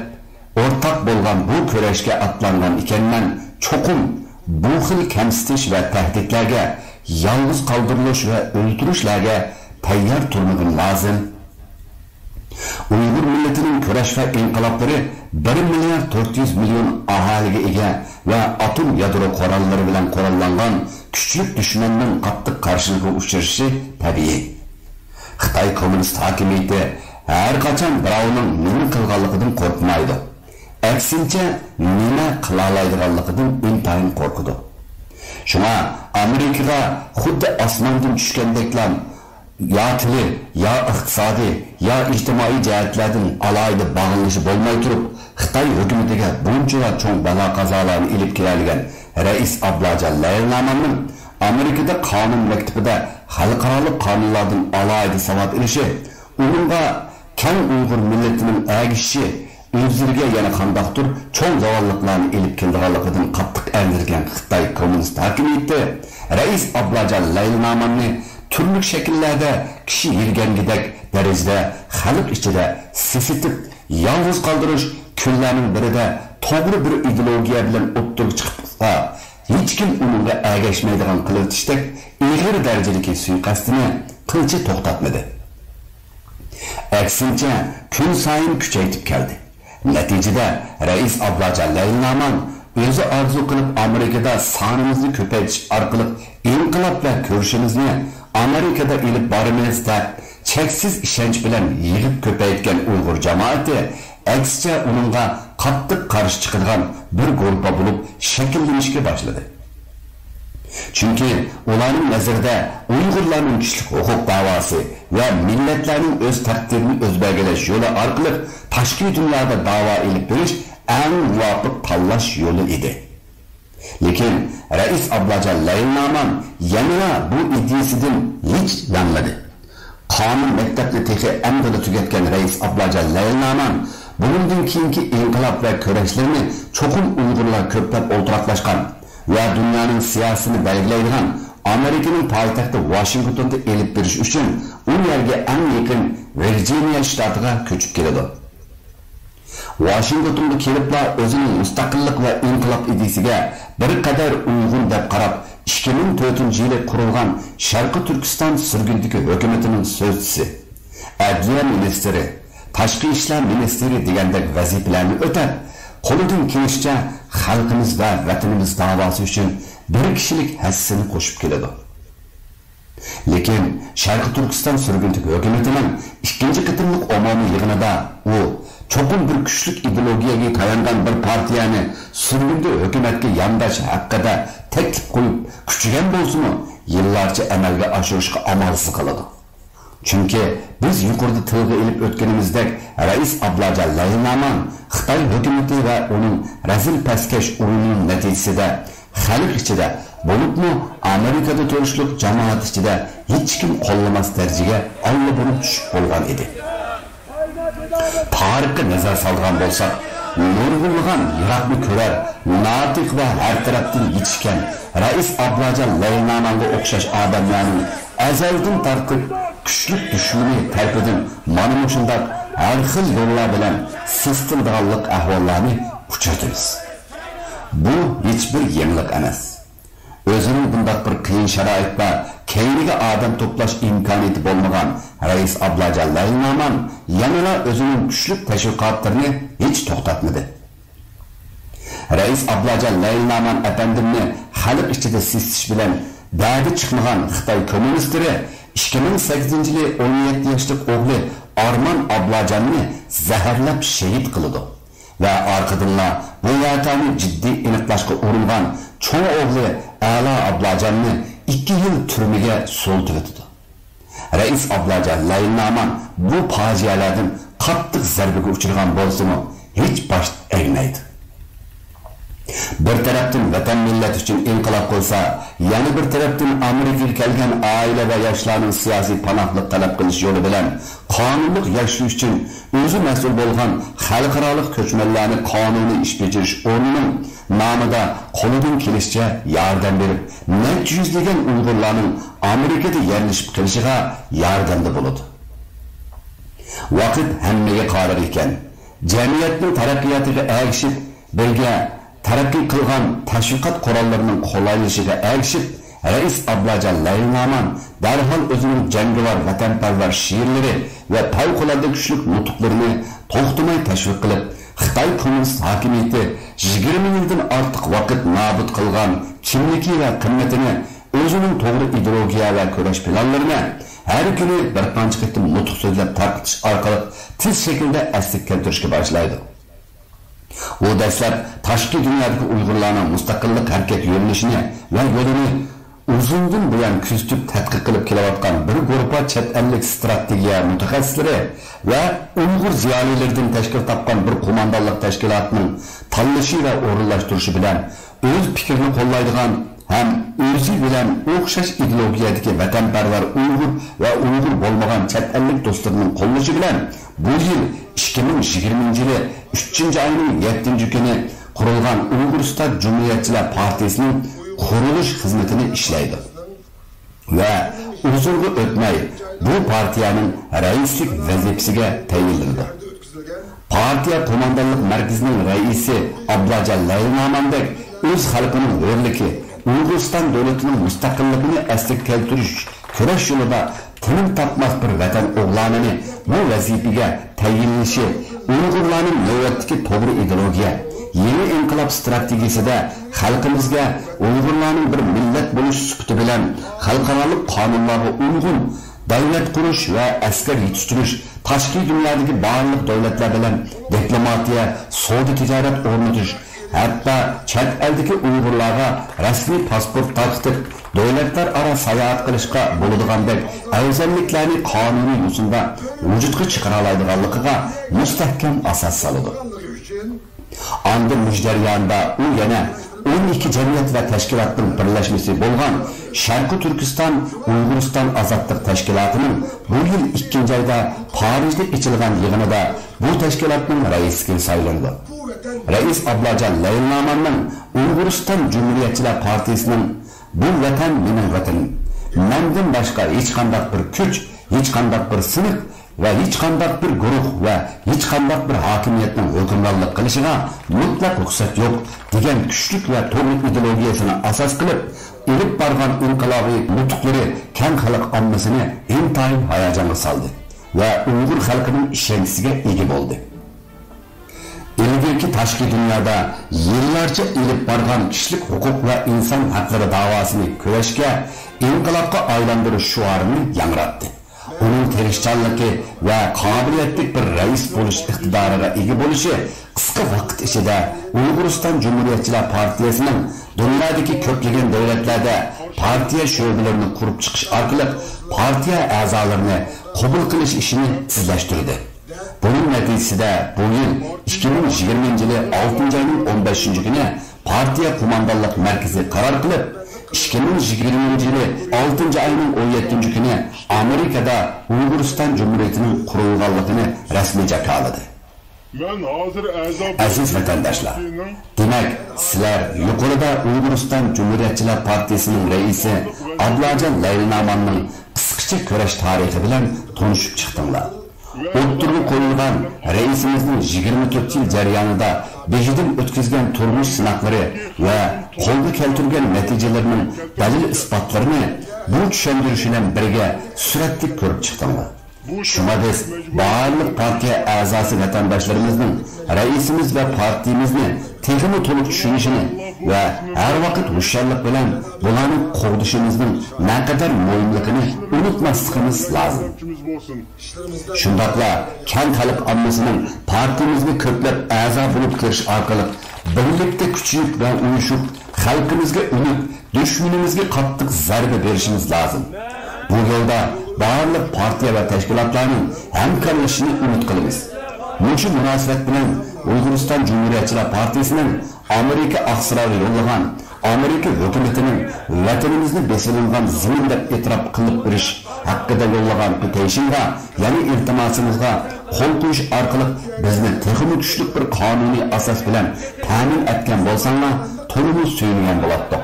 ئورتاق بولغان بۇ كۈرەشكە ئاتلانغان ئىكەنمەن، چوقۇم بۇ خىل كەمسىتىش ۋە تەھدىتلەرگە، يالغۇز قالدۇرۇلۇش ۋە ئۆلتۈرۈشلەرگە تەييار تۇرمىغىن لازىم. ئۇيغۇر مىللىتىنىڭ كۈرەش ۋە ئىنقىلابلىرى بىر مىليارد تۆت يۈز مىليون ئاھالىگە ئىگە ۋە ئاتوم يادرو قوراللىرى بىلەن قوراللانغان كۈچلۈك دۈشمەننىڭ قاتتىق قارشىلىقىغا ئۇچرىشى تەبىئىي. خىتاي كوممۇنىست ھاكىمىيىتى ھەر قاچان بىراۋنىڭ نېمە قىلغانلىقىدىن قورقمايدۇ. ئەكسىنچە، نېمە قىلالايدىغانلىقىدىن ئىنتايىن قورقىدۇ. شۇڭا ئامېرىكىغا خۇددى ئاسماندىن چۈشكەندەكلا يا تىلى، يا ئىقتىسادىي، يا ئىجتىمائىي جەھەتلەردىن ئالاھىدە باغلىنىشى بولماي تۇرۇپ، خىتاي ھۆكۈمىتىگە بۇنچىلا چوڭ بالا-قازالارنى ئېلىپ كېلەلىگەن رەئىس ئابلاجان لەيلىناماننىڭ ئامېرىكىدا قانۇن مەكتىپىدە خەلقئارالىق قانۇنلاردىن ئالاھىدە ساۋات ئېلىشى، ئۇنىڭغا كەڭ ئۇيغۇر مىللىتىنىڭ ئەگىشىشى، ئۆزلىرىگە يەنە قانداقتۇر چوڭ زاۋاللىقلارنى ئېلىپ كېلىدىغانلىقىدىن قاتتىق ئەنسىرىگەن خىتاي كوممۇنىست ھاكىمىيىتى رەئىس ئابلاجان لەيلىناماننى تۈرلۈك شەكىللەردە كىشى يىرگەنگۈدەك دەرىجىدە خەلق ئىچىدە سېسىتىپ، يالغۇز قالدۇرۇش، كۈنلەرنىڭ بىرىدە توغرا بىر ئىدېئولوگىيە بىلەن ئوتتۇرىغا چىقىپ قالسا، ھېچكىم ئۇنىڭغا ئەگەشمەيدىغان قىلىۋېتىشتەك ئېغىر دەرىجىدىكى سۇيىقەستىنى قىلچە توختاتمىدى. ئەكسىنچە، كۈنسايىن كۈچەيتىپ كەلدى. نەتىجىدە، رەئىس ئابلاجان لەيلىنامان ئۆزى ئارزۇ قىلىپ ئامېرىكىدا سانىمىزنى كۆپەيتىش ئارقىلىق ئىنقىلاب ۋە كۈرىشىمىزنى ئامېرىكىدا ئېلىپ بارىمىز دەپ، چەكسىز ئىشەنچ بىلەن يىغىپ كۆپەيتكەن ئۇيغۇر جامائىتى، ئەكسىچە، ئۇنىڭغا قاتتىق قارشى چىقىدىغان بىر گۇرۇپپا بولۇپ شەكىللىنىشكە باشلىدى. چۈنكى ئۇلارنىڭ نەزىرىدە ئۇيغۇرلارنىڭ كىشىلىك ھوقۇق داۋاسى ۋە مىللەتلەرنىڭ ئۆز تەقدىرىنى ئۆزى بەلگىلەش يولى ئارقىلىق تاشقى دۇنيادا داۋا ئېلىپ بېرىش ئەڭ مۇۋاپىق تاللاش يولى ئىدى. لېكىن رەئىس ئابلاجان لەيلىنامان يەنىلا بۇ ئىدىيىسىدىن ھېچ يانمىدى. قانۇن مەكتەپنى تېخى ئەمدىلا تۈگەتكەن رەئىس ئابلاجان لەيلىنامان بۇنىڭدىن كېيىنكى ئىنقىلاب ۋە كۈرەشلىرىنى چوقۇم ئۇيغۇرلار كۆپلەپ ئولتۇراقلاشقان ۋە دۇنيانىڭ سىياسىتىنى بەلگىلەيدىغان ئامېرىكىنىڭ پايتەختى ۋاشىنگتوندا ئېلىپ بېرىش ئۈچۈن ئۇ يەرگە ئەڭ يېقىن ۋىرجىنىيە شتاتىغا كۆچۈپ كېلىدۇ. ۋاشىنگتونغا كېلىپلا ئۆزىنىڭ مۇستەقىللىق ۋە ئىنقىلاب ئىدىيىسىگە بىر قەدەر ئۇيغۇن دەپ قاراپ، ئىككى مىڭ تۆتىنچى يىلى قۇرۇلغان شەرقىي تۈركىستان سۈرگۈندىكى ھۆكۈمىتىنىڭ سۆزچىسى، ئەدلىيە مىنىستىرى، تاشقى ئىشلار مىنىستىرى دېگەندەك ۋەزىپىلەرنى ئۆتەپ، قولىدىن كېلىشىچە خەلقىمىز ۋە ۋەتىنىمىز داۋاسى ئۈچۈن بىر كىشىلىك ھەسسىسىنى قوشۇپ كېلىدۇ. لېكىن شەرقىي تۈركىستان سۈرگۈندىكى ھۆكۈمىتىنىڭ ئىككىنچى قېتىملىق ئومۇمىي يىغىنىدا ئۇ چوقۇم بىر كۈچلۈك ئىدېئولوگىيەگە تايانغان بىر پارتىيەنى سۈرگۈندە ھۆكۈمەتكە يانداش ھەققىدە تەكلىپ قويۇپ كۈچىگەن بولسىمۇ، يىللارچە ئەمەلگە ئاشۇرۇشقا ئامالسىز قالىدۇ. چۈنكى بىز يۇقىرىدا تىلغا ئېلىپ ئۆتكىنىمىزدەك، رەئىس ئابلاجان لەيلىنامان خىتاي ھۆكۈمىتى ۋە ئۇنىڭ رەزىل پەسكەش ئويۇنىنىڭ نەتىجىسىدە خەلق ئىچىدە، بولۇپمۇ ئامېرىكىدا تۇرۇشلۇق جامائەت ئىچىدە ھېچكىم قوللىماس دەرىجىگە ئاللىبۇرۇن چۈشۈپ بولغان ئىدى. تارىخقا نەزەر سالىدىغان بولساق، نۇرغۇنلىغان يىراقنى كۆرەر، ناتىق ۋە ھەر تەرەپتىن يېتىشكەن رەئىس ئابلاجان لەيلىنامانغا ئوخشاش ئادەملەرنىڭ ئەزەلدىن تارتىپ كۈچلۈك دۈشمىنى تەرىپىدىن مانا مۇشۇنداق ھەر خىل يوللار بىلەن سېسىتىلىدىغانلىق ئەھۋاللارنى ئۇچرىتىمىز. بۇ ھېچبىر يېڭىلىق ئەمەس. ئۆزىنىڭ بۇنداق بىر قىيىن شارائىتتا كەينىگە ئادەم توپلاش ئىمكانىيىتى بولمىغان رەئىس ئابلاجان لەيلىنامان يەنىلا ئۆزىنىڭ كۈچلۈك تەشۋىقاتلىرىنى ھېچ توختاتمىدى. رەئىس ئابلاجان لەيلىنامان ئەپەندىمنى خەلق ئىچىدە سېسىتىش بىلەن دەردى چىقمىغان خىتاي كوممۇنىستلىرى ئىككى مىڭ سەككىزىنچى يىلى ئون يەتتە ياشلىق ئوغلى ئارمان ئابلاجاننى زەھەرلەپ شېھىت قىلىدۇ. ۋە ئارقىدىنلا بۇ ۋەقەنى جىددىي ئېنىقلاشقا ئۇرۇنغان چوڭ ئوغلى ئەلا ئابلاجاننى ئىككى يىل تۈرمىگە سولىتىۋېتىدۇ. رەئىس ئابلاجان لەيلىنامان بۇ پاجىئەلەردىن قاتتىق زەربىگە ئۇچرىغان بولسىمۇ، ھېچ باش ئەگمەيدۇ. بىر تەرەپتىن ۋەتەن مىللەت ئۈچۈن ئىنقىلاب قىلسا، يەنە بىر تەرەپتىن ئامېرىكىغا كەلگەن ئائىلە ۋە ياشلارنىڭ سىياسىي پاناھلىق تەلەپ قىلىش يولى بىلەن قانۇنلۇق ياشىشى ئۈچۈن ئۆزى مەسئۇل بولغان خەلقئارالىق كۆچمەنلەرنى قانۇنىي ئىش بېجىرىش ئورنىنىڭ نامىدا قولىدىن كېلىشىچە ياردەم بېرىپ، نەچچە يۈزلىگەن ئۇيغۇرلارنىڭ ئامېرىكىدا يەرلىشىپ قېلىشىغا ياردەمدە بولىدۇ. ۋاقىت ھەممىگە قادىر ئىكەن. جەمئىيەتنىڭ تەرەققىياتىغا ئەگىشىپ، بىرگە تەرەققىي قىلغان تەشۋىقات قوراللىرىنىڭ قولايلىشىشىغا ئەگىشىپ، رەئىس ئابلاجان لەيلىنامان دەرھال ئۆزىنىڭ جەڭگىۋار ۋەتەنپەرۋەر شېئىرلىرى ۋە پەۋقۇلئاددە كۈچلۈك نۇتۇقلىرىنى توختىماي تەشۋىق قىلىپ، خىتاي كوممۇنىست ھاكىمىيىتى يىگىرمە يىلدىن ئارتۇق ۋاقىت نابۇت قىلغان كىملىكى ۋە قىممىتىنى، ئۆزىنىڭ توغرا ئىدېئولوگىيە ۋە كۈرەش پىلانلىرىنى ھەر كۈنى بىر قانچە قېتىم نۇتۇق سۆزلەپ تارقىتىش ئارقىلىق تېز شەكىلدە ئەسلىگە كەلتۈرۈشكە باشلايدۇ. ئۇ دەسلەپ تاشقى دۇنيادىكى ئۇيغۇرلارنىڭ مۇستەقىللىق ھەرىكەت يۆنىلىشىنى ۋە يولىنى ئۇزۇندىن بۇيان كۆزىتىپ تەتقىق قىلىپ كېلىۋاتقان بىر گۇرۇپپا چەت ئەللىك ستراتېگىيە مۇتەخەسسىسلىرى ۋە ئۇيغۇر زىيالىيلىرىدىن تەشكىل تاپقان بىر قوماندانلىق تەشكىلاتنىڭ تاللىشى ۋە ئورۇنلاشتۇرۇشى بىلەن ئۆز پىكرىنى قوللايدىغان ھەم ئۆزى بىلەن ئوخشاش ئىدېئولوگىيەدىكى ۋەتەنپەرۋەر ئۇيغۇر ۋە ئۇيغۇر بولمىغان چەت ئەللىك دوستلىرىنىڭ قوللىشى بىلەن بۇ يىل ئىككى مىڭ يىگىرمىنچى يىلى ئۈچىنچى ئاينىڭ يەتتىنچى كۈنى قۇرۇلغان ئۇيغۇرىستان جۇمھۇرىيەتچىلەر پارتىيىسىنىڭ قۇرۇلۇش خىزمىتىنى ئىشلەيدۇ. ۋە ئۇزۇنغا ئۆتمەي بۇ پارتىيەنىڭ رەئىسلىك ۋەزىپىسىگە تەيىنلىنىدۇ. پارتىيە قوماندانلىق مەركىزىنىڭ رەئىسى ئابلاجان لەيلىناماندەك ئۆز خەلقىنىڭ ھۆرلۈكى، ئۇيغۇرىستان دۆلىتىنىڭ مۇستەقىللىقىنى ئەسلىگە كەلتۈرۈش كۈرەش يولىدا تىنىم تاپماس بىر ۋەتەن ئوغلانىنى بۇ ۋەزىپىگە تەيىنلىشى ئۇيغۇرلارنىڭ نۆۋەتتىكى توغرا ئىدېئولوگىيە، يېڭى ئىنقىلاب ستراتېگىيىسىدە خەلقىمىزگە ئۇيغۇرلارنىڭ بىر مىللەت بولۇش سۈپىتى بىلەن خەلقئارالىق قانۇنلارغا ئۇيغۇن دۆلەت قۇرۇش ۋە ئەسكەر يېتىشتۈرۈش، تاشقى دۇنيادىكى بارلىق دۆلەتلەر بىلەن دىپلوماتىيە، سودا-تىجارەت ئورنىتىش، ھەتتا چەت ئەلدىكى ئۇيغۇرلارغا رەسمىي پاسپورت تارقىتىپ، دۆلەتلەر ئارا ساياھەت قىلىشقا بولىدىغاندەك ئەۋزەللىكلەرنى قانۇنىي يوسۇندا ۋۇجۇدقا چىقىرالايدىغانلىقىغا مۇستەھكەم ئاساس سالىدۇ. ئاندىن مۇشۇ جەرياندا ئۇ يەنە ئون ئىككى جەمئىيەت ۋە تەشكىلاتنىڭ بىرلەشمىسى بولغان شەرقىي تۈركىستان ئۇيغۇرىستان ئازادلىق تەشكىلاتىنىڭ بۇ يىل ئىككىنچى ئايدا پارىژدا ئېچىلغان يىغىنىدا بۇ تەشكىلاتنىڭ رەئىسلىكىگە سايلىنىدۇ. رەئىس ئابلاجان لەيلىناماننىڭ ئۇيغۇرىستان جۇمھۇرىيەتچىلەر پارتىيىسىنىڭ بۇ ۋەتەن مېنىڭ ۋەتىنىم، مەندىن باشقا ھېچقانداق بىر كۈچ، ھېچقانداق بىر سىنىق ۋە ھېچقانداق بىر گۇرۇھ ۋە ھېچقانداق بىر ھاكىمىيەتنىڭ ھۆكۈمرانلىق قىلىشىغا مۇتلەق رۇخسەت يوق، دېگەن كۈچلۈك ۋە توغرا ئىدېئولوگىيەسىنى ئاساس قىلىپ ئېلىپ بارغان ئىنقىلابىي نۇتۇقلىرى كەڭ خەلق ئاممىسىنى ئىنتايىن ھاياجانغا سالدى ۋە ئۇيغۇر خەلقىنىڭ ئىشەنچىسىگە ئىگە بولدى. ئىلگىرىكى تاشقى دۇنيادا يىللارچە ئېلىپ بارغان كىشىلىك ھوقۇق ۋە ئىنسان ھەقلىرى داۋاسىنى كۈرەشكە، ئىنقىلابقا ئايلاندۇرۇش شوئارىنى ياڭراتتى. ئۇنىڭ تىرىشچانلىقى ۋە قابىلىيەتلىك بىر رەئىس بولۇش ئىقتىدارىغا ئىگە بولۇشى قىسقا ۋاقىت ئىچىدە ئۇيغۇرىستان جۇمھۇرىيەتچىلەر پارتىيەسىنىڭ دۇنيادىكى كۆپلىگەن دۆلەتلەردە پارتىيە شۆبىلىرىنى قۇرۇپ چىقىش ئارقىلىق پارتىيە ئەزالىرىنى قوبۇل قىلىش ئىشىنى تېزلەشتۈردى. بۇنىڭ نەتىجىسىدە بۇ يىل ئىككى مىڭ يىگىرمىنچى يىلى ئالتىنچى ئاينىڭ ئون بەشىنچى كۈنى پارتىيە قوماندانلىق مەركىزى قارار قىلىپ، ئىككى مىڭ يىگىرمىنچى يىلى ئالتىنچى ئاينىڭ ئون يەتتىنچى كۈنى ئامېرىكىدا ئۇيغۇرىستان جۇمھۇرىيىتىنىڭ قۇرۇلغانلىقىنى رەسمىي جاكارلىدى. مەن ھازىر ئەزا ئەزىز ۋەتەنداشلار، دېمەك، سىلەر يۇقىرىدا ئۇيغۇرىستان جۇمھۇرىيەتچىلەر پارتىيىسىنىڭ رەئىسى ئابلاجان لەيلىناماننىڭ قىسقىچە كۈرەش تارىخى بىلەن تونۇشۇپ چىقتىڭلار. ئوتتۇرىغا قويۇلغان رەئىسىمىزنىڭ يىگىرمە تۆت يىل جەريانىدا بېشىدىن ئۆتكۈزگەن تۇرمۇش سىناقلىرى ۋە قولغا كەلتۈرگەن نەتىجىلىرىنىڭ دەلىل-ئىسپاتلىرىنى بۇ چۈشەندۈرۈش بىلەن بىرگە سۈرەتلىك كۆرۈپ چىقتىڭلار. شۇڭا بىز بارلىق پارتىيە ئەزاسى ۋەتەنداشلىرىمىزنىڭ رەئىسىمىز ۋە پارتىيىمىزنى تېخىمۇ تولۇق چۈشىنىشىنى ۋە ھەر ۋاقىت ھوشيارلىق بىلەن بۇلارنى قوغدىشىمىزنىڭ نەقەدەر مۇھىملىقىنى ئۇنتۇماسلىقىمىز لازىم. شۇنداقلا كەڭ خەلق ئاممىسىنىڭ پارتىيىمىزنى كۆپلەپ ئەزا بولۇپ كىرىش ئارقىلىق بىرلىكتە كۈچىيىپ ۋە ئۇيۇشۇپ، خەلقىمىزگە ئۈمىد، دۈشمىنىمىزگە قاتتىق زەربە بېرىشىمىز لازىم. بۇ يولدا بارلىق پارتىيە ۋە تەشكىلاتلارنىڭ ھەمكارلىشىشىنى ئۈمىد قىلىمىز. مۇشۇ مۇناسىۋەت بىلەن ئۇيغۇرىستان جۇمھۇرىيەتچىلەر پارتىيىسىنىڭ ئامېرىكا ئاقسىرايغا يوللىغان ئامېرىكا ھۆكۈمىتىنىڭ ۋەتىنىمىزنى بېسىۋېلىنغان زېمىن دەپ ئېتىراپ قىلىپ بېرىش ھەققىدە يوللىغان پېتىشنغا، يەنى ئىلتىماسىمىزغا قول قويۇش ئارقىلىق بىزنى تېخىمۇ كۈچلۈك بىر قانۇنىي ئاساس بىلەن تەمىن ئەتكەن بولساڭلار، تولىمۇ سۆيۈنگەن بولاتتۇق.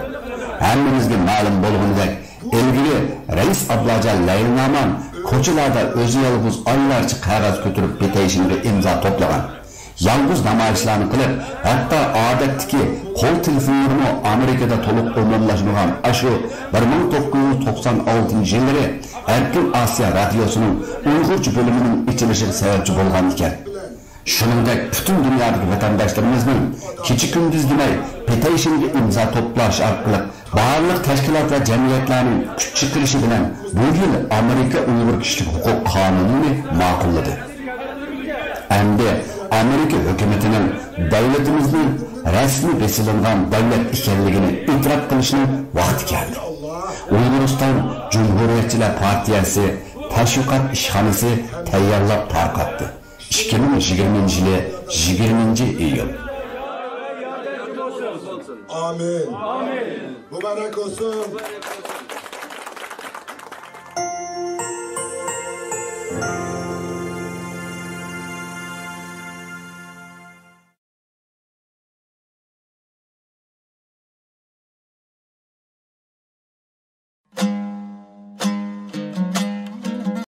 ھەممىمىزگە مەلۇم بولغىنىدەك، ئىلگىرى رەئىس ئابلاجان لەيلىنامەن كوچىلاردا ئۆزى يالغۇز ئايلارچە قەغەز كۆتۈرۈپ پېتىشنغا ئىمزا توپلىغان. يالغۇز نامايىشلارنى قىلىپ، ھەتتا ئادەتتىكى قول تېلېفونلىرىمۇ ئامېرىكىدا تولۇق ئومۇملاشمىغان ئاشۇ بىر مىڭ توققۇز يۈز توقسان ئالتىنچى يىللىرى ئەركىن ئاسىيا رادىيوسىنىڭ ئۇيغۇرچە بۆلۈمىنىڭ ئېچىلىشىغا سەۋەبچى بولغان ئىكەن. شۇنىڭدەك پۈتۈن دۇنيادىكى ۋەتەنداشلىرىمىزنىڭ كېچە-كۈندۈز دېمەي پېتىشنغا ئىمزا توپلاش ئارقىلىق بارلىق تەشكىلات ۋە جەمئىيەتلەرنىڭ كۈچ چىقىرىشى بىلەن بۇ يىل ئامېرىكا ئۇيغۇر كىشىلىك ھوقۇق قانۇنىنى ماقۇللىدى. ئەمدى ئامېرىكا ھۆكۈمىتىنىڭ دۆلىتىمىزنىڭ رەسمىي بېسىلىنغان دۆلەت ئىكەنلىكىنى ئېتىراپ قىلىشنىڭ ۋاقتى كەلدى. ئۇيغۇرىستان جۇمھۇرىيەتچىلەر پارتىيەسى تەشۋىقات ئىشخانىسى تەييارلاپ تارقاتتى. ئىككى مىڭ يىگىرمىنچى يىلى يىگىرمىنچى ئىيۇل. ئامىن. مۇبارەك بولسۇن.